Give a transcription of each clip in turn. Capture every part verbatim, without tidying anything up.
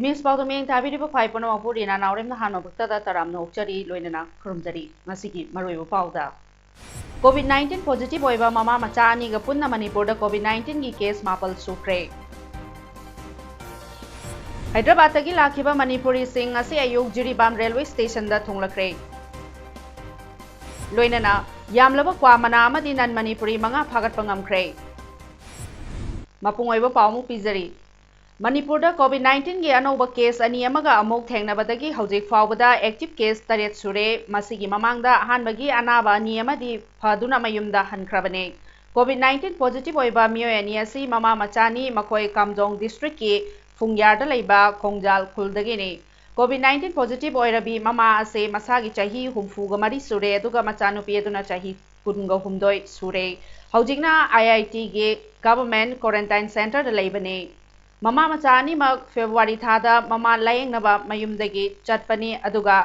Image ꯄꯥꯎꯗ ꯃꯤꯠꯌꯦꯡ ꯊꯥꯕꯤꯔꯤꯕ ꯈ꯭ꯋꯥꯏ ꯄꯨꯝꯅꯃꯛꯄꯨ ꯔꯤꯅꯥ ꯅꯥꯎꯔꯦꯝꯅ ꯍꯥꯟꯅ ꯃꯛꯇꯗ ꯇꯔꯥꯝꯅ ꯑꯣꯛꯆꯔꯤ, ꯂꯣꯏꯅꯅ ꯈꯨꯔꯨꯝꯖꯔꯤ꯫ ꯉꯁꯤꯒꯤ ꯃꯔꯨꯑꯣꯏꯕ ꯄꯥꯎꯗ, COVID nineteen positive ꯑꯣꯏꯕ ꯃꯃꯥ ꯃꯆꯥ ꯑꯅꯤꯒ ꯄꯨꯟꯅ ꯃꯅꯤꯄꯨꯔꯗ COVID nineteen ꯒꯤ case ꯃꯥꯄꯜ ꯁꯨꯈ꯭ꯔꯦ꯫ ꯍꯥꯏꯗ꯭ꯔꯕꯥꯗꯇꯒꯤ ꯂꯥꯛꯈꯤꯕ ꯃꯅꯤꯄꯨꯔꯤꯁꯤꯡ ꯉꯁꯤ ꯑꯌꯨꯛ ꯖꯤꯔꯤꯕꯥꯝ railway stationꯗ ꯊꯨꯡꯂꯈ꯭ꯔꯦ꯫ ꯂꯣꯏꯅꯅ ꯌꯥꯝꯂꯕ ꯀ꯭ꯋꯥ ꯃꯅꯥ ꯑꯃꯗꯤ non ꯃꯅꯤꯄꯨꯔꯤ ꯃꯉꯥ ꯐꯥꯒꯠꯄ ꯉꯝꯈ꯭ꯔꯦ꯫ ꯃꯄꯨꯡ ꯑꯣꯏꯕ ꯄꯥꯎ ꯑꯃꯨꯛ ꯄꯤꯖꯔꯤ꯫ ꯃꯅꯤꯄꯨꯔꯗ COVID nineteen ꯒꯤ ꯑꯅꯧꯕ case ꯑꯅꯤ ꯑꯃꯒ ꯑꯃꯨꯛ ꯊꯦꯡꯅꯕꯗꯒꯤ ꯍꯧꯖꯤꯛ ꯐꯥꯎꯕꯗ active case ꯇꯔꯦꯠ ꯁꯨꯔꯦ꯫ ꯃꯁꯤꯒꯤ ꯃꯃꯥꯡꯗ ꯑꯍꯥꯟꯕꯒꯤ ꯑꯅꯥꯕ ꯑꯅꯤ ꯑꯃꯗꯤ ꯐꯗꯨꯅ ꯃꯌꯨꯝꯗ ꯍꯟꯈ꯭ꯔꯕꯅꯦ꯫ COVID nineteen positive ꯑꯣꯏꯕ ꯃꯤꯑꯣꯏ ꯑꯅꯤ ꯑꯁꯤ ꯃꯃꯥ ꯃꯆꯥꯅꯤ꯫ ꯃꯈꯣꯏ ꯀꯥꯝꯖꯣꯡ district ꯀꯤ ꯐꯨꯡꯌꯥꯔꯗ ꯂꯩꯕ ꯈꯣꯡꯖꯥꯜ ꯈꯨꯜꯗꯒꯤꯅꯤ꯫ COVID nineteen positive ꯑꯣꯏꯔꯕꯤ ꯃꯃꯥ ꯑꯁꯦ ꯃꯁꯥꯒꯤ ꯆꯍꯤ ꯍꯨꯝꯐꯨꯒ ꯃꯔꯤ ꯁꯨꯔꯦ, ꯑꯗꯨꯒ ꯃꯆꯥꯅꯨꯄꯤ ꯑꯗꯨꯅ ꯆꯍꯤ ꯀꯨꯟꯒ ꯍꯨꯝꯗꯣꯏ ꯁꯨꯔꯦ꯫ ꯍꯧꯖꯤꯛꯅ IIT ꯒꯤ government quarantine centreꯗ ꯂꯩꯕꯅꯦ꯫ ꯃꯃꯥ ꯃꯆꯥ ꯑꯅꯤꯃꯛ February ꯊꯥꯗ ꯃꯃꯥ ꯂꯥꯌꯦꯡꯅꯕ ꯃꯌꯨꯝꯗꯒꯤ ꯆꯠꯄꯅꯤ, ꯑꯗꯨꯒ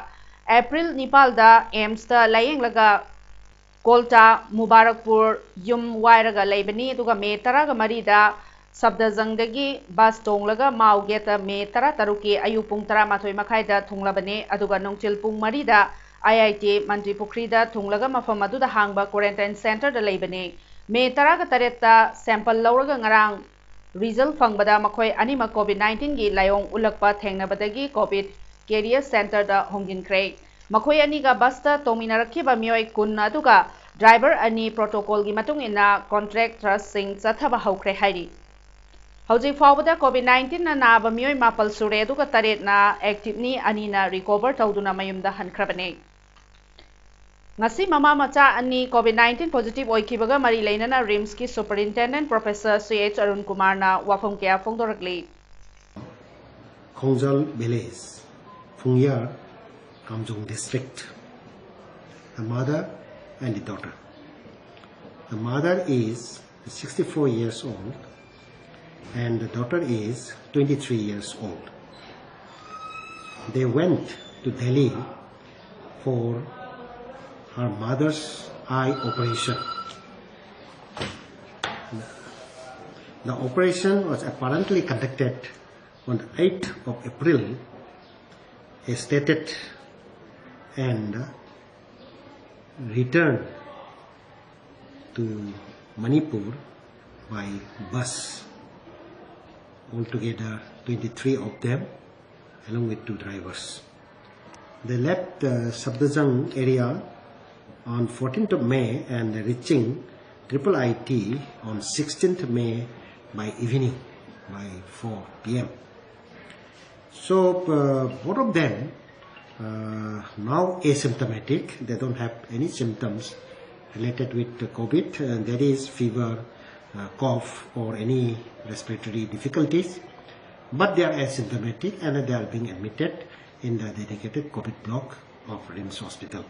April ꯅꯤꯄꯥꯜꯗ AIIMSꯇ ꯂꯥꯌꯦꯡꯂꯒ ꯀꯣꯜꯇꯥ ꯃꯨꯕꯥꯔꯛꯄꯨꯔ ꯌꯨꯝ ꯋꯥꯏꯔꯒ ꯂꯩꯕꯅꯤ꯫ ꯑꯗꯨꯒ May ꯇꯔꯥꯒ ꯃꯔꯤꯗ ꯁꯕꯗꯖꯪꯗꯒꯤ bus ꯇꯣꯡꯂꯒ ꯃꯥꯎ gateꯇ May ꯇꯔꯥꯇꯔꯨꯛꯀꯤ ꯑꯌꯨꯛ ꯄꯨꯡ ꯇꯔꯥꯃꯥꯊꯣꯏ ꯃꯈꯥꯏꯗ ꯊꯨꯡꯂꯕꯅꯤ꯫ ꯑꯗꯨꯒ ꯅꯨꯡꯊꯤꯜ ꯄꯨꯡ ꯃꯔꯤꯗ IIT ꯃꯟꯇ꯭ꯔꯤ ꯄꯨꯈ꯭ꯔꯤꯗ ꯊꯨꯡꯂꯒ ꯃꯐꯝ ꯑꯗꯨꯗ ꯍꯥꯡꯕ quarantine centreꯗ ꯂꯩꯕꯅꯤ꯫ May ꯇꯔꯥꯒ ꯇꯔꯦꯠꯇ sample ꯂꯧꯔꯒ ꯉꯔꯥꯡ result ꯐꯪꯕꯗ ꯃꯈꯣꯏ ꯑꯅꯤꯃꯛ COVID nineteen ꯒꯤ ꯂꯥꯏꯑꯣꯡ ꯎꯠꯂꯛꯄ ꯊꯦꯡꯅꯕꯗꯒꯤ COVID carrier centreꯗ ꯍꯣꯡꯖꯤꯟꯈ꯭ꯔꯦ꯫ ꯃꯈꯣꯏ ꯑꯅꯤꯒ busꯇ ꯇꯣꯡꯃꯤꯟꯅꯔꯛꯈꯤꯕ ꯃꯤꯑꯣꯏ ꯀꯨꯟ ꯑꯗꯨꯒ driver ꯑꯅꯤ protocolꯒꯤ ꯃꯇꯨꯡ ꯏꯟꯅ contact traceꯁꯤꯡ ꯆꯠꯊꯕ ꯍꯧꯈ꯭ꯔꯦ ꯍꯥꯏꯔꯤ꯫ ꯍꯧꯖꯤꯛ ꯐꯥꯎꯕꯗ COVID nineteenꯅ ꯅꯥꯕ ꯃꯤꯑꯣꯏ ꯃꯥꯄꯜ ꯁꯨꯔꯦ, ꯑꯗꯨꯒ ꯇꯔꯦꯠꯅ activeꯅꯤ, ꯑꯅꯤꯅ recover ꯇꯧꯗꯨꯅ ꯃꯌꯨꯝꯗ ꯍꯟꯈ꯭ꯔꯕꯅꯤ꯫ ꯉꯁꯤ ꯃꯃꯥ ꯃꯆꯥ ꯑꯅꯤ COVID nineteen positive ꯑꯣꯏꯈꯤꯕꯒ ꯃꯔꯤ ꯂꯩꯅꯅ RIMSꯀꯤ superintendent professor ꯁꯤ ꯑꯦꯆ ꯑꯔꯨꯟ ꯀꯨꯃꯥꯔꯅ ꯋꯥꯐꯝ ꯀꯌꯥ ꯐꯣꯡꯗꯣꯔꯛꯂꯤ꯫ Khongjal village, Phungyar, Kamjong district. The mother and the daughter. The mother is sixty-four years old and the daughter is twenty-three years old. They went to Delhi for her mother's eye operation. The operation was apparently conducted on the eighth of April, as stated, and returned to Manipur by bus. Altogether, twenty-three of them, along with two drivers. They left the Safdarjung area on fourteenth of May and reaching Triple I T on sixteenth May by evening, by four P M. So, uh, both of them uh, now asymptomatic. They don't have any symptoms related with the COVID. Uh, that is fever, uh, cough, or any respiratory difficulties. But they are asymptomatic and they are being admitted in the dedicated COVID block of RIMS Hospital.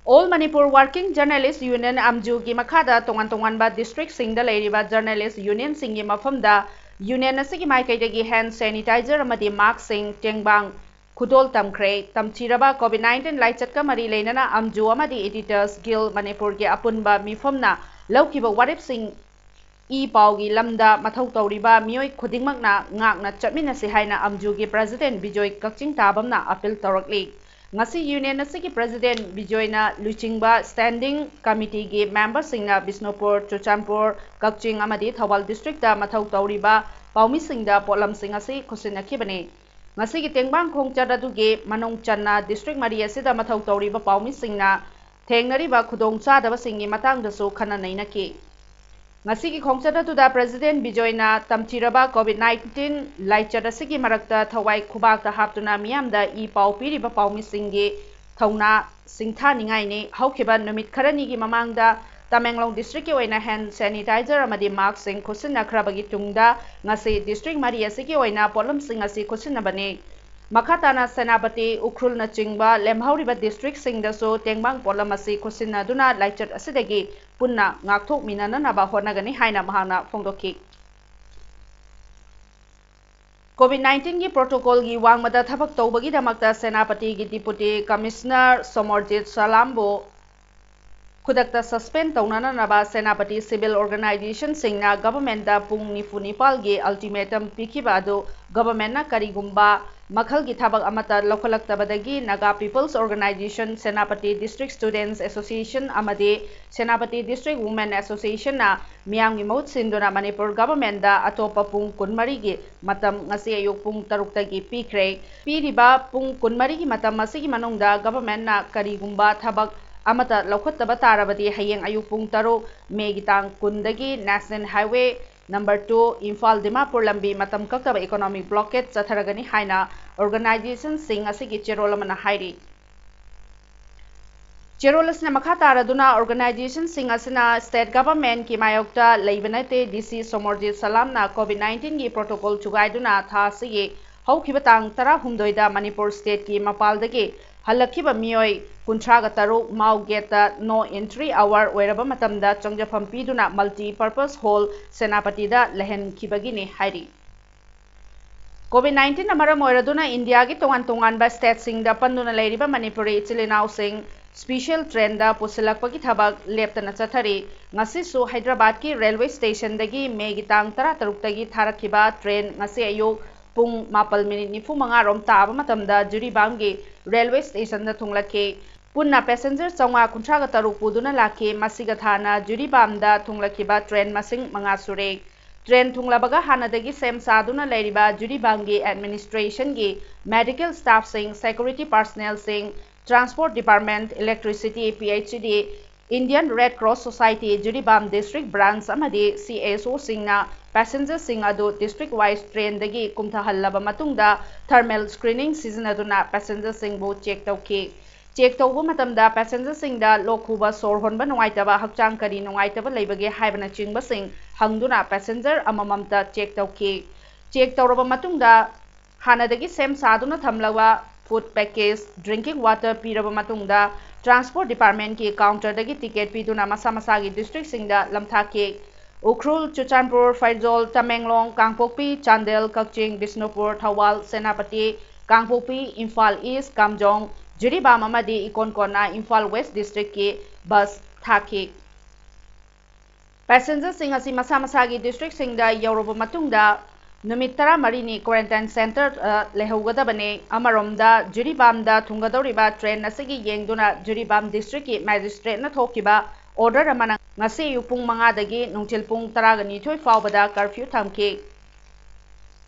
All Manipur Working Journalist Union, M G ꯌꯨꯒꯤ ꯃꯈꯥꯗ ꯇꯣꯉꯥꯟ ꯇꯣꯉꯥꯟꯕ districtꯁꯤꯡꯗ ꯂꯩꯔꯤꯕ journalist unionꯁꯤꯡꯒꯤ ꯃꯐꯝꯗ union ꯑꯁꯤꯒꯤ ꯃꯥꯏꯀꯩꯗꯒꯤ hand sanitizer ꯑꯃꯗꯤ maskꯁꯤꯡ ꯇꯦꯡꯕꯥꯡ ꯈꯨꯗꯣꯜ ꯇꯝꯈ꯭ꯔꯦ꯫ ꯇꯝꯊꯤꯔꯕ COVID nineteen ꯂꯥꯏꯆꯠꯀ ꯃꯔꯤ ꯂꯩꯅꯅ ꯑꯦꯝ ꯖꯤ ꯌꯨ ꯑꯃꯗꯤ Editors Guild ꯃꯅꯤꯄꯨꯔꯒꯤ ꯑꯄꯨꯟꯕ ꯃꯤꯐꯝꯅ ꯂꯧꯈꯤꯕ ꯋꯥꯔꯦꯞꯁꯤꯡ ꯏ ꯄꯥꯎꯒꯤ ꯂꯝꯗ ꯃꯊꯧ ꯇꯧꯔꯤꯕ ꯃꯤꯑꯣꯏ ꯈꯨꯗꯤꯡꯃꯛꯅ ꯉꯥꯛꯅ ꯆꯠꯃꯤꯟꯅꯁꯤ ꯍꯥꯏꯅ ꯑꯦꯝ ꯖꯤ ꯌꯨꯒꯤ president ꯕꯤꯖꯣꯏ ꯀꯛꯆꯤꯡ ꯇꯥꯕꯝꯅ appeal ꯇꯧꯔꯛꯂꯤ꯫ ꯉꯁꯤ union ꯑꯁꯤꯒꯤ president ꯕꯤꯖꯣꯏꯅ ꯂꯨꯆꯤꯡꯕ standing committeeꯒꯤ memberꯁꯤꯡꯅ ꯕꯤꯁꯅꯨꯄꯨꯔ, ꯆꯨꯔꯆꯥꯟꯄꯨꯔ, ꯀꯛꯆꯤꯡ ꯑꯃꯗꯤ ꯊꯧꯕꯥꯜ districtꯇ ꯃꯊꯧ ꯇꯧꯔꯤꯕ ꯄꯥꯎꯃꯤꯁꯤꯡꯗ ꯄꯣꯠꯂꯝꯁꯤꯡ ꯑꯁꯤ ꯈꯨꯠꯁꯤꯟꯅꯈꯤꯕꯅꯤ꯫ ꯉꯁꯤꯒꯤ ꯇꯦꯡꯕꯥꯡ ꯈꯣꯡꯆꯠ ꯑꯗꯨꯒꯤ ꯃꯅꯨꯡ ꯆꯟꯅ district ꯃꯔꯤ ꯑꯁꯤꯗ ꯃꯊꯧ ꯇꯧꯔꯤꯕ ꯄꯥꯎꯃꯤꯁꯤꯡꯅ ꯊꯦꯡꯅꯔꯤꯕ ꯈꯨꯗꯣꯡꯆꯥꯗꯕꯁꯤꯡꯒꯤ ꯃꯇꯥꯡꯗꯁꯨ ꯈꯟꯅ ꯅꯩꯅꯈꯤ꯫ ꯉꯁꯤꯒꯤ ꯈꯣꯡꯆꯠ ꯑꯗꯨꯗ president ꯕꯤꯖꯣꯏꯅ ꯇꯝꯊꯤꯔꯕ COVID nineteen ꯂꯥꯏꯆꯠ ꯑꯁꯤꯒꯤ ꯃꯔꯛꯇ ꯊꯋꯥꯏ ꯈꯨꯕꯥꯛꯇ ꯍꯥꯞꯇꯨꯅ ꯃꯤꯌꯥꯝꯗ ꯏ ꯄꯥꯎ ꯄꯤꯔꯤꯕ ꯄꯥꯎꯃꯤꯁꯤꯡꯒꯤ ꯊꯧꯅꯥ ꯁꯤꯡꯊꯥꯅꯤꯡꯉꯥꯏꯅꯤ꯫ ꯍꯧꯈꯤꯕ ꯅꯨꯃꯤꯠ ꯈꯔꯅꯤꯒꯤ ꯃꯃꯥꯡꯗ ꯇꯃꯦꯡꯂꯣꯡ ꯗꯤꯁꯇ꯭ꯔꯤꯛꯀꯤ ꯑꯣꯏꯅ ꯍꯦꯟ ꯁꯦꯅꯤꯇꯥꯏꯖꯔ ꯑꯃꯗꯤ ꯃꯥꯛꯁꯁꯤꯡ ꯈꯨꯠꯁꯤꯟꯅꯈ꯭ꯔꯕꯒꯤ ꯇꯨꯡꯗ ꯉꯁꯤ ꯗꯤꯁꯇ꯭ꯔꯤꯛ ꯃꯔꯤ ꯑꯁꯤꯒꯤ ꯑꯣꯏꯅ ꯄꯣꯠꯂꯝꯁꯤꯡ ꯑꯁꯤ ꯈꯨꯠꯁꯤꯟꯅꯕꯅꯤ꯫ ꯃꯈꯥ ꯇꯥꯅ ꯁꯦꯅꯥꯄꯇꯤ, ꯎꯈ꯭ꯔꯨꯜꯅꯆꯤꯡꯕ ꯂꯦꯝꯍꯧꯔꯤꯕ ꯗꯤꯁꯇ꯭ꯔꯤꯛꯁꯤꯡꯗꯁꯨ ꯇꯦꯡꯕꯥꯡ ꯄꯣꯠꯂꯝ ꯑꯁꯤ ꯈꯨꯠꯁꯤꯟꯅꯗꯨꯅ ꯂꯥꯏꯆꯠ ꯑꯁꯤꯗꯒꯤ ꯄꯨꯟꯅ ꯉꯥꯛꯊꯣꯛꯃꯤꯟꯅꯅꯅꯕ ꯍꯣꯠꯅꯒꯅꯤ ꯍꯥꯏꯅ ꯃꯍꯥꯛꯅ ꯐꯣꯡꯗꯣꯛꯈꯤ꯫ ꯀꯣꯚꯤꯗ ꯅꯥꯏꯟꯇꯤꯟꯒꯤ ꯄ꯭ꯔꯣꯇꯣꯀꯣꯜꯒꯤ ꯋꯥꯡꯃꯗ ꯊꯕꯛ ꯇꯧꯕꯒꯤꯗꯃꯛꯇ ꯁꯦꯅꯥꯄꯇꯤꯒꯤ ꯗꯤꯄꯨꯇꯤ ꯀꯃꯤꯁꯅꯔ ꯁꯣꯃꯔꯖꯤꯠ ꯁꯂꯥꯝꯕꯨ ꯈꯨꯗꯛꯇ ꯁꯁꯄꯦꯟ ꯇꯧꯅꯅꯅꯕ ꯁꯦꯅꯥꯄꯇꯤ ꯁꯤꯚꯤꯜ ꯑꯣꯔꯒꯅꯥꯏꯖꯦꯁꯟꯁꯤꯡꯅ ꯒꯚꯔꯟꯃꯦꯟꯠꯇ ꯄꯨꯡ ꯅꯤꯐꯨ ꯅꯤꯄꯥꯜꯒꯤ ꯑꯜꯇꯤꯃꯦꯇꯝ ꯄꯤꯈꯤꯕ ꯑꯗꯨ ꯒꯚꯔꯟꯃꯦꯟꯠꯅ ꯀꯔꯤꯒꯨꯝꯕ ꯃꯈꯜꯒꯤ ꯊꯕꯛ ꯑꯃꯠꯇ ꯂꯧꯈꯠꯂꯛꯇꯕꯗꯒꯤ Naga peoples organisation, Senapati district students association ꯑꯃꯗꯤ ꯁꯦꯅꯥꯄꯇꯤ ꯗꯤꯁꯇ꯭ꯔꯤꯛ ꯋꯨꯃꯦꯟ ꯑꯦꯁꯣꯁꯤꯌꯦꯁꯟꯅ ꯃꯤꯌꯥꯝꯒꯤ ꯃꯍꯨꯠ ꯁꯤꯟꯗꯨꯅ ꯃꯅꯤꯄꯨꯔ ꯒꯚꯔꯟꯃꯦꯟꯠꯇ ꯑꯇꯣꯞꯄ ꯄꯨꯡ ꯀꯨꯟꯃꯔꯤꯒꯤ ꯃꯇꯝ ꯉꯁꯤ ꯑꯌꯨꯛ ꯄꯨꯡ ꯇꯔꯨꯛꯇꯒꯤ ꯄꯤꯈ꯭ꯔꯦ꯫ ꯄꯤꯔꯤꯕ ꯄꯨꯡ ꯀꯨꯟꯃꯔꯤꯒꯤ ꯃꯇꯝ ꯑꯁꯤꯒꯤ ꯃꯅꯨꯡꯗ ꯒꯚꯔꯟꯃꯦꯟꯠꯅ ꯀꯔꯤꯒꯨꯝꯕ ꯊꯕꯛ ꯑꯃꯠꯇ ꯂꯧꯈꯠꯇꯕ ꯇꯥꯔꯕꯗꯤ ꯍꯌꯦꯡ ꯑꯌꯨꯛ ꯄꯨꯡ ꯇꯔꯨꯛ, ꯃꯦꯒꯤ ꯇꯥꯡ ꯀꯨꯟꯗꯒꯤ national highway number two, Imphal Dimapur ꯂꯝꯕꯤ ꯃꯇꯝ ꯀꯛꯇꯕ ꯏꯀꯣꯅꯣꯃꯤꯛ ꯕ꯭ꯂꯣꯀꯦꯗ ꯆꯠꯊꯔꯒꯅꯤ ꯍꯥꯏꯅ ꯑꯣꯔꯒꯅꯥꯏꯖꯦꯁꯟꯁꯤꯡ ꯑꯁꯤꯒꯤ ꯆꯦꯔꯣꯜ ꯑꯃꯅ ꯍꯥꯏꯔꯤ꯫ ꯆꯦꯔꯣꯜ ꯑꯁꯤꯅ ꯃꯈꯥ ꯇꯥꯔꯗꯨꯅ ꯑꯣꯔꯒꯅꯥꯏꯖꯦꯁꯟꯁꯤꯡ ꯑꯁꯤꯅ ꯁ꯭ꯇꯦꯠ ꯒꯚꯔꯟꯃꯦꯟꯠꯀꯤ ꯃꯥꯌꯣꯛꯇ ꯂꯩꯕ ꯅꯠꯇꯦ, ꯗꯤ ꯁꯤ ꯁꯣꯃꯔꯖꯤꯠ ꯁꯂꯥꯝꯅ ꯀꯣꯚꯤꯗ ꯅꯥꯏꯟꯇꯤꯟꯒꯤ ꯄ꯭ꯔꯣꯇꯣꯀꯣꯜ ꯊꯨꯒꯥꯏꯗꯨꯅ ꯊꯥ ꯑꯁꯤꯒꯤ ꯍꯧꯈꯤꯕ ꯇꯥꯡ ꯇꯔꯥꯍꯨꯝꯗꯣꯏꯗ ꯃꯅꯤꯄꯨꯔ ꯁ꯭ꯇꯦꯠꯀꯤ ꯃꯄꯥꯜꯗꯒꯤ ꯍꯜꯂꯛꯈꯤꯕ ꯃꯤꯑꯣꯏ ꯀꯨꯟꯊ꯭ꯔꯥꯒ ꯇꯔꯨꯛ ꯃꯥꯎ ꯒꯦꯠꯇ no entry hour ꯑꯣꯏꯔꯕ ꯃꯇꯝꯗ ꯆꯪꯖꯐꯝ ꯄꯤꯗꯨꯅ multi purpose hall ꯁꯦꯅꯥꯄꯇꯤꯗ ꯂꯩꯍꯟꯈꯤꯕꯒꯤꯅꯤ ꯍꯥꯏꯔꯤ꯫ ꯀꯣꯚꯤꯗ ꯅꯥꯏꯟꯇꯤꯟꯅ ꯃꯔꯝ ꯑꯣꯏꯔꯗꯨꯅ ꯏꯟꯗꯤꯌꯥꯒꯤ ꯇꯣꯉꯥꯟ ꯇꯣꯉꯥꯟꯕ ꯁ꯭ꯇꯦꯠꯁꯤꯡꯗ ꯄꯟꯗꯨꯅ ꯂꯩꯔꯤꯕ ꯃꯅꯤꯄꯨꯔꯤ ꯏꯆꯤꯜ ꯏꯅꯥꯎꯁꯤꯡ ꯁ꯭ꯄꯤꯁꯦꯜ ꯇ꯭ꯔꯦꯟꯗ ꯄꯨꯁꯤꯜꯂꯛꯄꯒꯤ ꯊꯕꯛ ꯂꯦꯞꯇꯅ ꯆꯠꯊꯔꯤ꯫ ꯉꯁꯤꯁꯨ ꯍꯥꯏꯗ꯭ꯔꯕꯥꯗꯀꯤ ꯔꯦꯜꯋꯦ ꯁ꯭ꯇꯦꯁꯟꯗꯒꯤ ꯃꯦꯒꯤ ꯇꯥꯡ ꯇꯔꯥꯇꯔꯨꯛꯇꯒꯤ ꯊꯥꯔꯛꯈꯤꯕ ꯇ꯭ꯔꯦꯟ ꯉꯁꯤ ꯑꯌꯨꯛ ꯄꯨꯡ ꯃꯥꯄꯜ ꯃꯤꯅꯤꯠ ꯅꯤꯐꯨ ꯃꯉꯥ ꯔꯣꯝ ꯇꯥꯕ ꯃꯇꯝꯗ ꯖꯤꯔꯤꯕꯥꯝꯒꯤ ꯔꯦꯜꯋꯦ ꯁ꯭ꯇꯦꯁꯟꯗ ꯊꯨꯡꯂꯛꯈꯤ꯫ ꯄꯨꯟꯅ ꯄꯦꯁꯦꯟꯖꯔ ꯆꯥꯝꯃꯉꯥ ꯀꯨꯟꯊ꯭ꯔꯥꯒ ꯇꯔꯨꯛ ꯄꯨꯗꯨꯅ ꯂꯥꯛꯈꯤ꯫ ꯃꯁꯤꯒ ꯊꯥꯅ ꯖꯤꯔꯤꯕꯥꯝꯗ ꯊꯨꯡꯂꯛꯈꯤꯕ ꯇ꯭ꯔꯦꯟ ꯃꯁꯤꯡ ꯃꯉꯥ ꯁꯨꯔꯦ꯫ ꯇ꯭ꯔꯦꯟ ꯊꯨꯡꯂꯕꯒ ꯍꯥꯟꯅꯗꯒꯤ ꯁꯦꯝ ꯁꯥꯗꯨꯅ ꯂꯩꯔꯤꯕ ꯖꯤꯔꯤꯕꯥꯝꯒꯤ ꯑꯦꯗꯃꯤꯅꯤꯁꯇ꯭ꯔꯦꯁꯟꯒꯤ ꯃꯦꯗꯤꯀꯦꯜ ꯁ꯭ꯇꯥꯐꯁꯤꯡ, ꯁꯦꯀ꯭ꯌꯨꯔꯤꯇꯤ ꯄꯥꯔꯁꯅꯦꯜꯁꯤꯡ, transport department, electricity, P H E D, Indian Red Cross Society Jiribam district branch ꯑꯃꯗꯤ ꯁꯤ ꯑꯦꯁ ꯑꯣꯁꯤꯡꯅ ꯄꯦꯁꯦꯟꯖꯔꯁꯤꯡ ꯑꯗꯨ ꯗꯤꯁꯇ꯭ꯔꯤꯛ ꯋꯥꯏꯖ ꯇ꯭ꯔꯦꯟꯗꯒꯤ ꯀꯨꯝꯊꯍꯜꯂꯕ ꯃꯇꯨꯡꯗ ꯊꯔꯃꯦꯜ ꯁ꯭ꯀ꯭ꯔꯤꯅꯤꯡ ꯁꯤꯖꯤꯟꯅꯗꯨꯅ ꯄꯦꯁꯦꯟꯖꯔꯁꯤꯡꯕꯨ ꯆꯦꯛ ꯇꯧꯈꯤ꯫ ꯆꯦꯛ ꯇꯧꯕ ꯃꯇꯝꯗ ꯄꯦꯁꯦꯟꯖꯔꯁꯤꯡꯗ ꯂꯣꯛ ꯈꯨꯕ, ꯁꯣꯔ ꯍꯣꯟꯕ ꯅꯨꯡꯉꯥꯏꯇꯕ, ꯍꯛꯆꯥꯡ ꯀꯔꯤ ꯅꯨꯡꯉꯥꯏꯇꯕ ꯂꯩꯕꯒꯦ ꯍꯥꯏꯕꯅꯆꯤꯡꯕꯁꯤꯡ ꯍꯪꯗꯨꯅ ꯄꯦꯁꯦꯟꯖꯔ ꯑꯃꯃꯝꯇ ꯆꯦꯛ ꯇꯧꯈꯤ꯫ ꯆꯦꯛ ꯇꯧꯔꯕ ꯃꯇꯨꯡꯗ ꯍꯥꯟꯅꯗꯒꯤ ꯁꯦꯝ ꯁꯥꯗꯨꯅ ꯊꯝꯂꯕ ꯐꯨꯗ ꯄꯦꯀꯦꯖ, ꯗ꯭ꯔꯤꯡꯀꯤꯡ ꯋꯥꯇꯔ ꯄꯤꯔꯕ ꯃꯇꯨꯡꯗ ꯇ꯭ꯔꯥꯟꯁꯄꯣꯔꯠ ꯗꯤꯄꯥꯔꯠꯃꯦꯟꯒꯤ ꯀꯥꯎꯟꯇꯔꯗꯒꯤ ꯇꯤꯀꯦꯠ ꯄꯤꯗꯨꯅ ꯃꯁꯥ ꯃꯁꯥꯒꯤ ꯗꯤꯁꯇ꯭ꯔꯤꯛꯁꯤꯡꯗ ꯂꯝꯊꯥꯈꯤ꯫ ꯎꯈ꯭ꯔꯨꯜ, ꯆꯨꯔꯆꯥꯟꯄꯨꯔ, ꯐꯩꯖꯣꯜ, ꯇꯃꯦꯡꯂꯣꯡ, ꯀꯥꯡꯄꯣꯛꯄꯤ, ꯆꯥꯟꯗꯦꯜ, ꯀꯛꯆꯤꯡ, ꯕꯤꯁꯅꯨꯄꯨꯔ, ꯊꯧꯕꯥꯜ, ꯁꯦꯅꯥꯄꯇꯤ, ꯀꯥꯡꯄꯣꯛꯄꯤ, ꯏꯝꯐꯥꯜ ꯏꯁ, ꯀꯥꯝꯖꯣꯡ, ꯖꯤꯔꯤꯕꯥꯝ ꯑꯃꯗꯤ ꯏꯀꯣꯟ ꯀꯣꯟꯅ ꯏꯝꯐꯥꯜ ꯋꯦꯁ ꯗꯤꯁꯇ꯭ꯔꯤꯛꯀꯤ ꯕꯁ ꯊꯥꯈꯤ꯫ ꯄꯦꯁꯦꯟꯖꯔꯁꯤꯡ ꯑꯁꯤ ꯃꯁꯥ ꯃꯁꯥꯒꯤ ꯗꯤꯁꯇ꯭ꯔꯤꯛꯁꯤꯡꯗ ꯌꯧꯔꯕ ꯃꯇꯨꯡꯗ ꯅꯨꯃꯤꯠ ꯇꯔꯥꯃꯔꯤꯅꯤ ꯀ꯭ꯋꯥꯔꯦꯟꯇꯥꯏꯟ ꯁꯦꯟꯇꯔꯗ ꯂꯩꯍꯧꯒꯗꯕꯅꯤ꯫ ꯑꯃꯔꯣꯝꯗ ꯖꯤꯔꯤꯕꯥꯝꯗ ꯊꯨꯡꯒꯗꯧꯔꯤꯕ ꯇ꯭ꯔꯦꯟ ꯑꯁꯤꯒꯤ ꯌꯦꯡꯗꯨꯅ ꯖꯤꯔꯤꯕꯥꯝ ꯗꯤꯁꯇ꯭ꯔꯤꯛꯀꯤ ꯃꯦꯖꯤꯁꯇ꯭ꯔꯦꯠꯅ ꯊꯣꯛꯈꯤꯕ ꯑꯣꯔꯗꯔ ꯑꯃꯅ ꯉꯁꯤ ꯑꯌꯨꯛ ꯄꯨꯡ ꯃꯉꯥꯗꯒꯤ ꯅꯨꯡꯊꯤꯜ ꯄꯨꯡ ꯇꯔꯥꯒ ꯅꯤꯊꯣꯏ ꯐꯥꯎꯕꯗ ꯀꯔꯐ꯭ꯌꯨ ꯊꯝꯈꯤ꯫